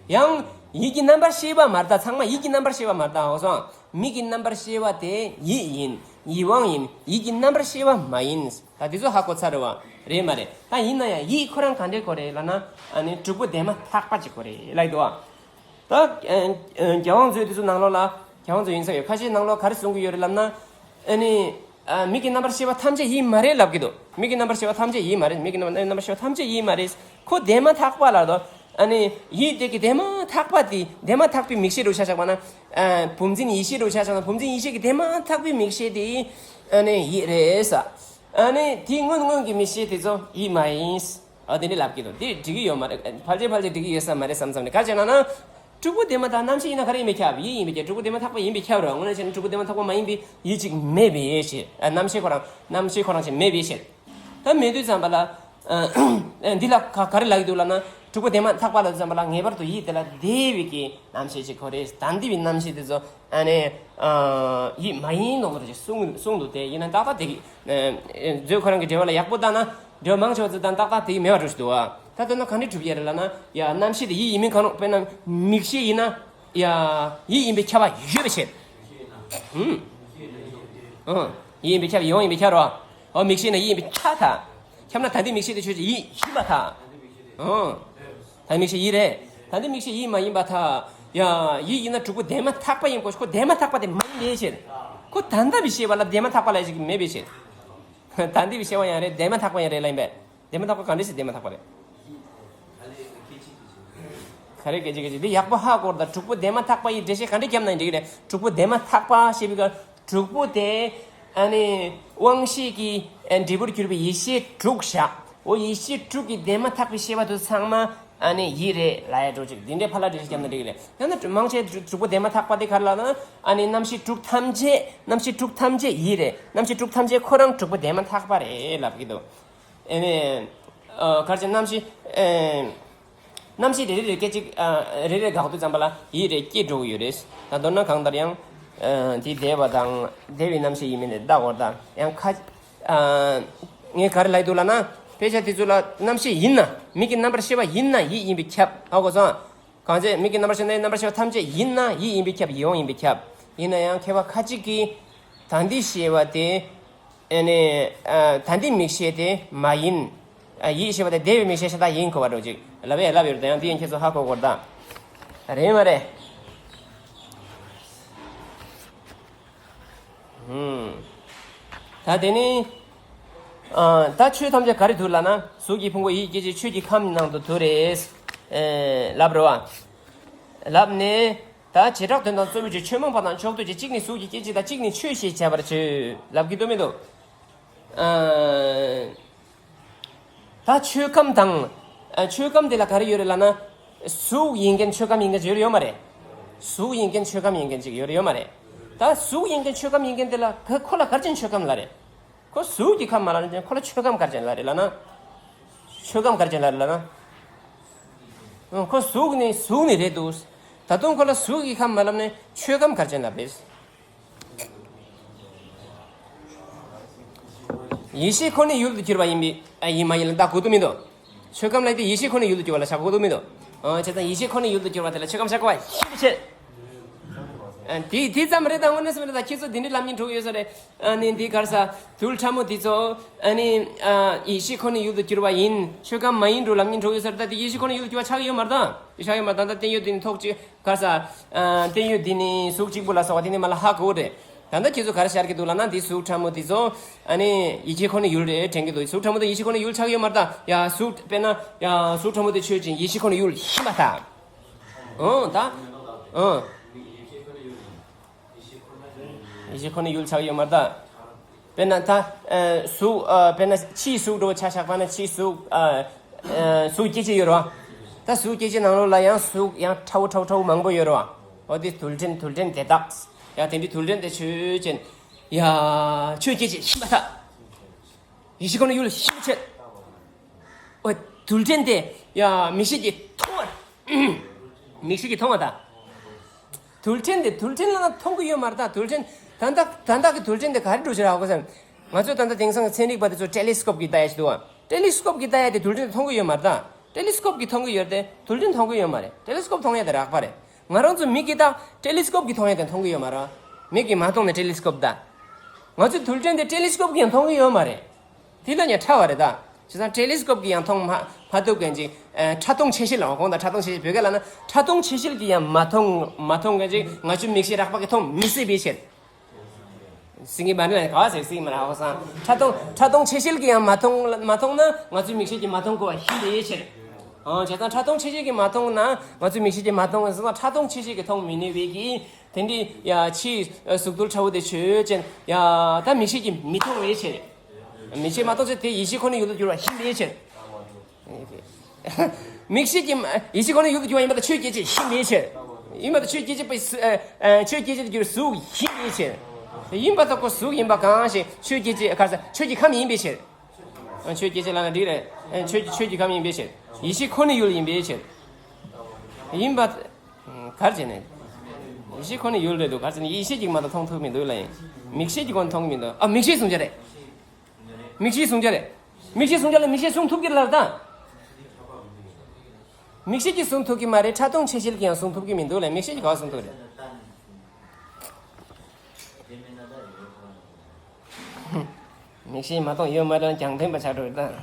ཡང་ཡིད་ཀྱི་རྣམ་པར་ཤེས་པ་མ་རེད་ད། ཚང་མ་ཡིད་ཀྱི་རྣམ་པར་ཤེས་པ་མ་རེད་ད། འོ་སོང་། མིག་གི་རྣམ་པར་ཤེས་པ་དེ་ཡིད་ཡིན། ཡིད་དབང་ཡིན། ཡིད་ཀྱི་རྣམ་པར་ཤེས་པ་མ་ཡིན། ད་དེ་ཚོ་ཧ་གོ་ཚར་རེད་བ། རེད་མ་རེད། ད་ཡིན་ན་ཡང་ཡིད་ཁོ་རང་ག་འདྲས་གོ་རེད་ལབ་ན། ཨ་ནི་དྲུག་པོ་དེ་མ་ཐག་པ་ཅིག་གོ་རེད་ལབ་ཀྱི་འདུག་བ། ད་ཨ་ཨ་རྒྱལ་དབང་མཛོད་དེ་ཚོ་ནང་ལོགས་ལ། རྒྱལ་དབང་མཛོད་ཡིན་ས་ཡོད། ཁ་ཤས་ནང་ལོགས་ག་རེ་གསུང་གི་ཡོད་རེད་ལབ་ན། ཨ་ནི། ཨ་མིག་གི་རྣམ་པར་ཤེས་པ་ཐམས་ཅད་ཡིད་མ་རེད་ལབ་ཀྱི་འདུག་མིག་གི་རྣམ་པར་ཤེས་པ་ཐམས་ཅད་ཡིད་མ་རེད། མིག་གི་རྣམ་པར་རྣམ་པར་ཤེས་པ་ཐམས་ཅད་ཡིད་མ་རེད། ཁོ་དེ་མ་ཐག་པ་ལ་དོ། ཨ་ནི་ཡིད་དེ་གི་དེ་མ་ཐག་པ་དེ། དེ་མ་ཐག་པའི་མིག་ཤེས་རུ་ཆ་བཞག་པ་ན། ཨ་བུམ་འཛིན་ཡིད་ཤེས་རུ་ཆ་བཞག་ན། བུམ་འཛིན་ཡིད་ཤེས་ཀྱི་དེ་མ་ཐག་པའི་མིག་ཤེས་དེ། ཨ་ནི་ཡིད་རེད་ས། ཨ་ནི་དེ་སྔོན་སྔོན་གྱི་མིག་ཤེས་དེ་ཚོ་ཡིད་མ་ཡིན། ཨ་དེ་འདྲ་ལབ་ཀྱི་འདུག་དེ་འགྲིག་གི་ཡོད་མ་རེད། ཕལ་ཆེར་ཕལ་ཆེར་འགྲིག་གི་ཡོད་ས་མ་རེད་བསམ་བསམ་ནས། ག་རེ་བྱས་ན་ན། དྲུག་པོ་དེ་མ་ཐག་རྣམ་ཤེས་ཡིན་ན་ག་རེ་ཡིན་པས་ཁྱབ། ཡིད་ཡིན་པས་ཁྱབ། དྲུག་པོ་དེ་མ་ཐག་པ་ཡིན་པས་ཁྱབ་རེད། དངོས་གནས་བྱས་ན་དྲུག་པོ་དེ་མ་ཐག་པ་མ་ཡིན་པའི་ཡིད་ཅིག་མེད་པའི་ཕྱིར། ཨ་རྣམ་ཤེས་ཁོ་རང་། རྣམ་ཤེས་ཁོ་རང་ཅིག་མེད་པའི་ཕྱིར། ད་མེད་དུས་ཙམ་པ་ལ། ཨ་འདི་ལ་ག་ག་རེ་ལབ་ཀྱི་འདུག་ལབ་ན། དྲུག་པོ་དེ་མ་ཐག་པ་ལབ་དུས་ཙམ་པ་ལ་ངེས་པར་དུ་ཡིད་དེ་ལ་འདས་པའི་གི་རྣམ་ཤེས་ཅིག་གོ་རེད། ད་འདས་པའི་རྣམ་ཤེས་དེ་ཚོ་ཨ་ནི་ཨ་ཡིད་མ་ཡིན་ནོ་ཅིག་གསུངས་གསུངས་འདུག་དེ་ཡིན་ན་ཏག་ཏག་དེ་གི་ཨ་མཛོད་ཁོ་རང་གི་འགྲེལ་བ་ལ་ཡག་པོ་བལྟས་ན། འགྲེལ་བ་མང་ཆེ་བ་ཚོ་ད་ཏག་ཏག་དེ་གི་མེད་པ་འགྲོ་ཞིག་འདུག་བ། ད་དོན་ན་ག་འདྲས་གྲུབ་ཡས་རེད་ལབ་ན། ཡ་རྣམ་ཤེས་དེ་ཡིད་ཡིན་མིན་གང་རུང་། དཔེར་ན་མིག་ཤེས་ཡིན་ན། ཡ་ཡིད་ཡིན་པས་ཁྱབ་པ་ཡོད་པའི་ཕྱིར། ཧུམ། ཨང་། ཡིད་ཡིན་པས་ཁྱབ་པ་ཡོད་ཡིན་པས་ཁྱབ་རོ། འོ་མིག་ཤེས་ན་ཡིད་ཡིན་པས་ཁྱབ་ཐལ། ཁྱབ་ན་ད་ལྟའི་མིག་ཤེས་དེ་ཆོས་ཅན་ཡིད་ཡིན་པར་ཐལ། ཨང་། ད་མིག་ཤེས་ཡིད་རེད། ད་ལྟའི་མིག་ཤེས་ཡིད་མ་ཡིན་པར་ཐལ། ཡ་ཡིད་ཡིན་ན་དྲུག་པོ་དེ་མ་ཐག་པ་ཡིན་དགོས། ཁོ་དེ་མ་ཐག་པ་དེ་མ་ཡིན་པའི་ཕྱིར། ཁོ་ད་ལྟ་བའི་ཤེས་པ་ལ་དེ་མ་ཐག་པ་ལབ་ཡས་ཅིག་མེད་པའི་ཕྱིར། ད་ལྟའི་ཤེས་པ་ཡང་རེད། དེ་མ་ཐག་པ་ཡང་རེད་ལབ་ཡིན་པས། དེ་མ་ཐག་པ་ག་འདྲས་སེ་དེ་མ་ཐག་པ་རེད། ག་རེ་སྐད་ཅིག་སྐད་ཅིག་འདི་ཡག་པོ་ཧ་གོ་རོགས་དང་། དྲུག་པོ་དེ་མ་ཐག་པ་ཡི་འགྲེལ་བཤད་ག་འདྲས་བརྒྱབ་ན་ཡང་འགྲིག་གི་རེད། དྲུག་པོ་དེ་མ་ཐག་པ་ཞེས་པའི་སྐབས། དྲུག་པོ་དེ་ཨ་ནི་དབང་ཤེས་ཀྱི་ཨ་འབྲས་བུར་གྱུར་པའི་ཡེ་ཤེས་དྲུག་བཞག་འོ་ཡེ་ཤེས་དྲུག་གི་དེ་མ་ཐག་པའི་ཤེས་པ་དེ་ཚང་མ། ཨ་ནི་ཡིད་རེད་ལབ་ཡ་འགྲོ་ཅིག་འདི་འདྲའི་ཕ་ལ་འགྲེལ་བཤད་བརྒྱབ་ན་འགྲིག་གི་རེད། ཡང་ན་མང་ཆེ་དྲུག་པོ་དེ་མ་ཐག་པ་དེ་ག་རེ་ལབ་ན། ཨ་ནི་རྣམ་ཤེས་དྲུག་ཐམས་ཅད་རྣམ་ཤེས་དྲུག་ཐམས་ཅད་ཡིད་རེད། རྣམ་ཤེས་དྲུག་ཐམས་ཅད་ཁོ་རང་དྲུག་པོ་དེ་མ་ཐག་པ་རེད་ལབ་ཀྱི་འདུག་ཨ་ནི་ཨ་ག་རེ་ཟེར། རྣམ་ཤེས་ཨེ། རྣམ་ཤེས་རེ་རེ་རེ་སྐད་ཅིག་ཨ་རེ་རེ་འགག་དུས་ཙམ་པ་ལ་ཡིད་རེ་སྐྱེ་འགྲོ་གི་ཡོད་རེད། ད་མདོར་ན་གང་ལྟར་ཡང་ཨ་དེ་འདས་པ་དང་འདས་པའི་རྣམ་ཤེས་ཡིན་མིན་དེ་ལྟ་དགོས། ད་ཡང་ཁ་ཨ་ངས་ག་རེ་ལབ་འདུག་ལབ་ན། དཔེ་ཆ་དེ་ཚོ་ལ་རྣམ་ཤེས་ཡིན་ན། མིག་གི་རྣམ་པར་ཤེས་པ་ཡིན་ན་ཡིད་ཡིན་པས་ཁྱབ། ཧ་གོ་སོང་། གང་ཚེ་མིག་གི་རྣམ་པར་ཤེས་ན་ཡིད་རྣམ་པར་ཤེས་པ་ཐམས་ཅད་ཡིན་ན་ཡིད་ཡིན་པས་ཁྱབ། ཡིད་འོང་ཡིན་པས་ཁྱབ། ཡིན་ན་ཡང་མཁས་པ་ཁ་ཅིག་གིས་ད་འདི་ཤེས་པ་དེ། ཨ་ནི་ཨ་ད་འདི་མིག་ཤེས་དེ་མ་ཡིན། ཨ་ཡིད་ཤེས་པ་དེ་འདས་པའི་མིག་ཤེས་ཤ་སྟག་ཡིན་གོ་བ་འགྲོ་ཅིག་ལབ་ཡས་ལབ་ཡོད་རེད། ད་ཡང་འདི་ཡང་ཁྱེད་ཚོ་ཧ་གོ་དགོས་རེད་ད། རེད་མ་རེད། ཧུམ། ད་དེ་ནི་ཨ་ད་ཆོས་ཐམས་ཅད་ག་རེ་འདུག་ལབ་ན། གཟུགས་ཀྱི་ཕུང་པོ་ཡིད་ཀྱི་སྐྱེ་མཆེད་ཆོས་ཀྱི་ཁམས་ནང་དུ་འདུ་རེད། ཨེ་ལབ་རེད་བ། ལབ་ནས། ད་བྱེ་བྲག་དོན་དམ་གཙོ་བོའི་ཆོས་ཆོས་མང་པ་དང་ཕྱོགས་གཏོགས་ཀྱི་གཅིག་ནི་གཟུགས་ཀྱི་སྐྱེ་མཆེད་དང་གཅིག་ནི་ཆོས་ཞེས་བྱ་བར་བརྗོད་ལབ་ཀྱི་འདུག་མི་འདུག་ཨ། ད་ཆོས་ཁམས་དང་། ཨ་ཆོས་ཁམས་དེ་ལ་ག་རེ་ཡོད་རེད་ལབ་ན། གཟུགས་ཡིན་མཁན་ཆོས་ཁམས་ཡིན་མཁན་ཅིག་ཡོད་རེད་ཡོད་མ་རེད། གཟུགས་ཡིན་མཁན་ཆོས་ཁམས་ཡིན་མཁན་ཅིག་ཡོད་རེད་ཡོད་མ་རེད། ད་གཟུགས་ཡིན་མཁན་ཆོས་ཁམས་ཡིན་མཁན་དེ་ལ་ག་ཁོ་ལ་ག་རེ་བྱས་ནས་ཆོས་ཁམས་ལབ་རེད། ཁོ་གཟུགས་ཀྱི་ཁམས་མ་ལབ་ན་ཁོ་ལ་ཆོས་ཁམས་ག་རེ་བྱས་ནས་ལབ་རེད་ལབ་ན། ཆོས་ཁམས་ག་རེ་བྱས་ནས་ལབ་རེད་ལབ་ན། ཁོ་གཟུགས་ནི་གཟུགས་ནི་རེད་འདུག་ད་དུང་ཁོ་ལ་གཟུགས་ཀྱི་ཁམས་མ་ལབ་ནས་ཆོས་ཁམས་ག་རེ་བྱས་ནས་ལབ་རེད། ཡིད་ཤེས་ཁོ་ནའི་ཡུལ་དུ་གྱུར་པ་ཡིན་པས། ཨ་ཡིན་མ་ཡིན་ལ་བལྟ་དགོས་དོན་མི་འདུག་ཆོས་ཁམས་ལ་དེ་ཡིད་ཤེས་ཁོ་ནའི་ཡུལ་དུ་གྱུར་པ་ལ་བཞག་དགོས་དོན་མི་འདུག་ཨ་བྱས་ཙང་ཡིད་ཤེས་ཁོ་ནའི་ཡུལ་དུ་གྱུར་པ་དེ་ལ་ཆོས་ཁམས་བཞག་དགོས་པ་ཤིན་ཏུ་ཆེ། ཨ་དེ་དེ་ཙམ་རེད་ད། དངོས་གནས་སུ་རེད་ད། ཁྱེད་ཚོ་དེ་འདྲའི་ལབ་མཁན་འགྲོ་གི་ཡོད་ས་རེད། ཨ་ནི་འདི་ག་རེ་ཟ། རྡུལ་ཕྲ་མོ་དེ་ཚོ་ཨ་ནི་ཨ་ཡིད་ཤེས་ཁོ་ནའི་ཡུལ་དུ་གྱུར་པ་ཡིན། ཆོས་ཁམས་མ་ཡིན་འགྲོ་ལབ་མཁན་འགྲོ་གི་ཡོད་ས་རེད་ད། དེ་ཡིད་ཤེས་ཁོ་ནའི་ཡུལ་དུ་གྱུར་པ་ཆགས་ཀྱི་ཡོད་མ་རེད་ད། ཆགས་ཀྱི་ཡོད་མ་རེད་ད། ད་བརྟན་གཡོ་དེ་ནི་ཐོག་གཅིག་ག་རེ་ཟ། ཨ་བརྟན་གཡོ་འདི་ནི་གཟུགས་གཅིག་པུ་ལ་སོགས་པ་དེ་ནི་མ་ལ་ཧ་གོ་རེད། ད་ལྟ་ཁྱེད་ཚོ་ག་རེ་ཤར་གྱི་འདུག་ལབ་ན། འདི་གཟུགས་ཕྲ་མོ་འདི་ཚོ་ཨ་ནི་ཡིད་ཤེས་ཁོ་ནའི་ཡུལ་རེད་དྲན་གྱི་འདུག་གཟུགས་ཕྲ་མོ་དེ་ཡིད་ཤེས་ཁོ་ནའི་ཡུལ་ཆགས་ཡོད་མ་རེད་ད། ཡ་གཟུགས་དཔེར་ན་ཡ་གཟུགས་ཕྲ་མོ་དེ་ཆོས་ཅན། ཡིད་ཤེས་ཁོ་ནའི་ཡུལ་ཡིན་པར་ཐལ། ཨོ་ད། ཨོ། ཡིད་ཤེས་ཁོ་ནའི་ཡུལ་ཆགས་ཡོད་མ་རེད་ད། དཔེར་ན་ད། ཨ་གཟུགས་ཨ་དཔེར་ན་ཕྱིའི་གཟུགས་འདྲ་བོ་ཆ་བཞག་པ་ན། ཕྱིའི་གཟུགས་ཨ་ཨ་གཟུགས་སྐྱེ་མཆེད་ཡོད་རེད་བ། ད་གཟུགས་སྐྱེ་མཆེད་ནང་ལོགས་ལ་ཡང་གཟུགས་ཡང་ཕྲ་བོ་ཕྲ་བོ་ཕྲ་བོ་མང་པོ་ཡོད་རེད་བ། འོ་དེ་རྡུལ་ཕྲན་རྡུལ་ཕྲན་དེ་དག་ཡང་དེ་འདྲའི་རྡུལ་ཕྲན་དེ་ཆོས་ཅན། ཡ་ཆོས་སྐྱེ་མཆེད་ཡིན་པར་ཐལ། ཡིད་ཤེས་ཁོ་ནའི་ཡུལ་ཡིན་པར་ཐལ། འོ་རྡུལ་ཕྲན་དེ་ཡ་མིག་ཤེས་ཀྱིས་མཐོང་བ། མིག་ཤེས་ཀྱིས་མཐོང་བ་དང་། རྡུལ་ཕྲན་དེ་རྡུལ་ཕྲན་ལབ་ན་མཐོང་གི་ཡོད་མ་རེད་ད། རྡུལ་ཕྲན་ད་ལྟ་ད་ལྟ་གི་རྡུལ་ཕྲན་དེ་ག་རེ་འགྲོ་ཕྱིར་ཧ་གོ་སོང་། ང་ཚོས་ད་ལྟ་དེང་སང་གི་ཚན་རིག་པ་དེ་ཚོ་ཊེ་ལི་སི་ཀོབ་ཀྱིས་ལྟ་ཡ་ཞིག་འདུག་བ། ཊེ་ལི་སི་ཀོབ་ཀྱིས་ལྟ་ཡ་དེ་རྡུལ་ཕྲན་དེ་མཐོང་གི་ཡོད་མ་རེད་ད། ཊེ་ལི་སི་ཀོབ་ཀྱིས་མཐོང་གི་ཡོད་རེད་དེ་རྡུལ་ཕྲན་མཐོང་གི་ཡོད་མ་རེད། ཊེ་ལི་སི་ཀོབ་མཐོང་ཡ་དེ་རགས་པ་རེད། ང་རང་ཚོ་མིག་གིས་ད་ཊེ་ལི་སི་ཀོབ་ཀྱིས་མཐོང་ཡ་དེ་མཐོང་གི་ཡོད་མ་རེད། མིག་གིས་མ་མཐོང་ནས་ཊེ་ལི་སི་ཀོབ་ད། ང་ཚོའི་རྡུལ་ཕྲན་དེ་ཊེ་ལི་སི་ཀོབ་ཀྱིས་ཡང་མཐོང་གི་ཡོད་མ་རེད། དེ་ལ་ཡང་ཕྲ་བ་རེད་ད། བྱས་ཙང་ཊེ་ལི་སི་ཀོབ་ཀྱིས་ཡང་མཐོང་མ་མ་ཐུབ་མཁན་ཅིག་ཨ་ཕྲ་མཐོང་ཆེ་ཤེལ་ལ་གོང་དང་ཕྲ་མཐོང་ཆེ་ཤེལ་བོད་སྐད་ལ་ན་ཕྲ་མཐོང་ཆེ་ཤེལ་གྱིས་ཡང་མ་མཐོང་མ་མཐོང་མཁན་ཅིག་ང་ཚོའི་མིག་ཤེས་རགས་པ་གིས་མཐོང་མི་སྲིད་པའི་ཕྱིར། སྲིད་ཀྱི་མ་རེད་ལ་ག་བ་ཟེར་སྲིད་ཀྱི་མ་རེད་ཧ་གོ་སོང་། ཕྲ་མཐོང་ཕྲ་མཐོང་ཆེ་ཤེལ་གྱིས་ཡང་མ་མཐོང་མ་མཐོང་ན་ང་ཚོའི་མིག་ཤེས་ཀྱིས་མ་མཐོང་གོ་བ་ཡིན་པའི་ཕྱིར། ཨོ་བྱས་ཙང་ཕྲ་མཐོང་ཆེ་ཤེལ་གྱིས་མ་མཐོང་ན་ང་ཚོའི་མིག་ཤེས་ཀྱིས་མ་མཐོང་ཟེར་ཙང་ཕྲ་མཐོང་ཆེ་ཤེལ་གྱིས་མཐོང་མི་ནུས་པའི་གི་དེ་འདྲའི་ཡ་ཕྱིའི་གཟུགས་རྡུལ་ཕྲ་བོ་དེ་ཆོས་ཅན། ཡ་ད་མིག་ཤེས་ཀྱིས་མི་མཐོང་བའི་ཕྱིར། མིག་ཤེས་མ་མཐོང་ཚེ་དེ་ཡིད་ཤེས་ཁོ་ནའི་ཡུལ་དུ་གྱུར་པ་ཡིན་པའི་ཕྱིར། མིག་ཤེས་ཀྱིས་ཡིད་ཤེས་ཁོ་ནའི་ཡུལ་དུ་གྱུར་པ་ཡིན་པ་དང་ཆོས་སྐྱེ་མཆེད་ཡིན་པའི་ཕྱིར། ཡིན་པ་དང་ཆོས་སྐྱེ་མཆེད་པའི་སུ་ཨ་ཨ་ཆོས་སྐྱེ་མཆེད་དུ་གྱུར་གཟུགས་ཡིན་པའི་ཕྱིར། ཡིན་པ་དང་ཁོ་གཟུགས་ཡིན་པ་གང་ཞིག་ཆོས་སྐྱེ་མཆེད་ག་ས་ཆོས་ཀྱི་ཁམས་ཡིན་པའི་ཕྱིར། ཨ་ཆོས་སྐྱེ་མཆེད་ལབ་ན་འགྲིག་རེད། ཨ་ཆོས་ཀྱི་ཆོས་ཀྱི་ཁམས་ཡིན་པའི་ཕྱིར། ཡིད་ཤེས་ཁོ་ནའི་ཡུལ་ཡིན་པའི་ཕྱིར། ཡིན་པ། གར་བྱས་ནས། ཡིད་ཤེས་ཁོ་ནའི་ཡུལ་རེད་འདུག་གར་བྱས་ནས་ཡིད་ཤེས་ཀྱིས་མ་གཏོགས་མཐོང་ཐུབ་མི་འདུག་ལ་ཡིན། མིག་ཤེས་ཀྱིས་ཁོ་མཐོང་གི་མི་འདུག་ཨ་མིག་ཤེས་གསུང་བྱ་རེད། མིག་ཤེས་གསུང་བྱ་རེད། མིག་ཤེས་གསུང་བྱ་ལ་མིག་ཤེས་གསུང་ཐུབ་ཀྱི་རེད་ལབ་ད། མིག་ཤེས་ཀྱིས་གསུང་ཐུབ་ཀྱི་མ་རེད། ཕྲ་མཐོང་ཆེ་ཤེལ་གྱིས་ཡང་གསུང་ཐུབ་ཀྱི་མི་འདུག་ལ་མིག་ཤེས་ཀྱིས་ག་པར་གསུང་ཐུབ་རེད། མིག་ཤེས་མ་གཏོགས་ཡོད་མ་རེད་ཀྱང་འཐེན་པ་ཆགས་འགྲོ་རེད་ད།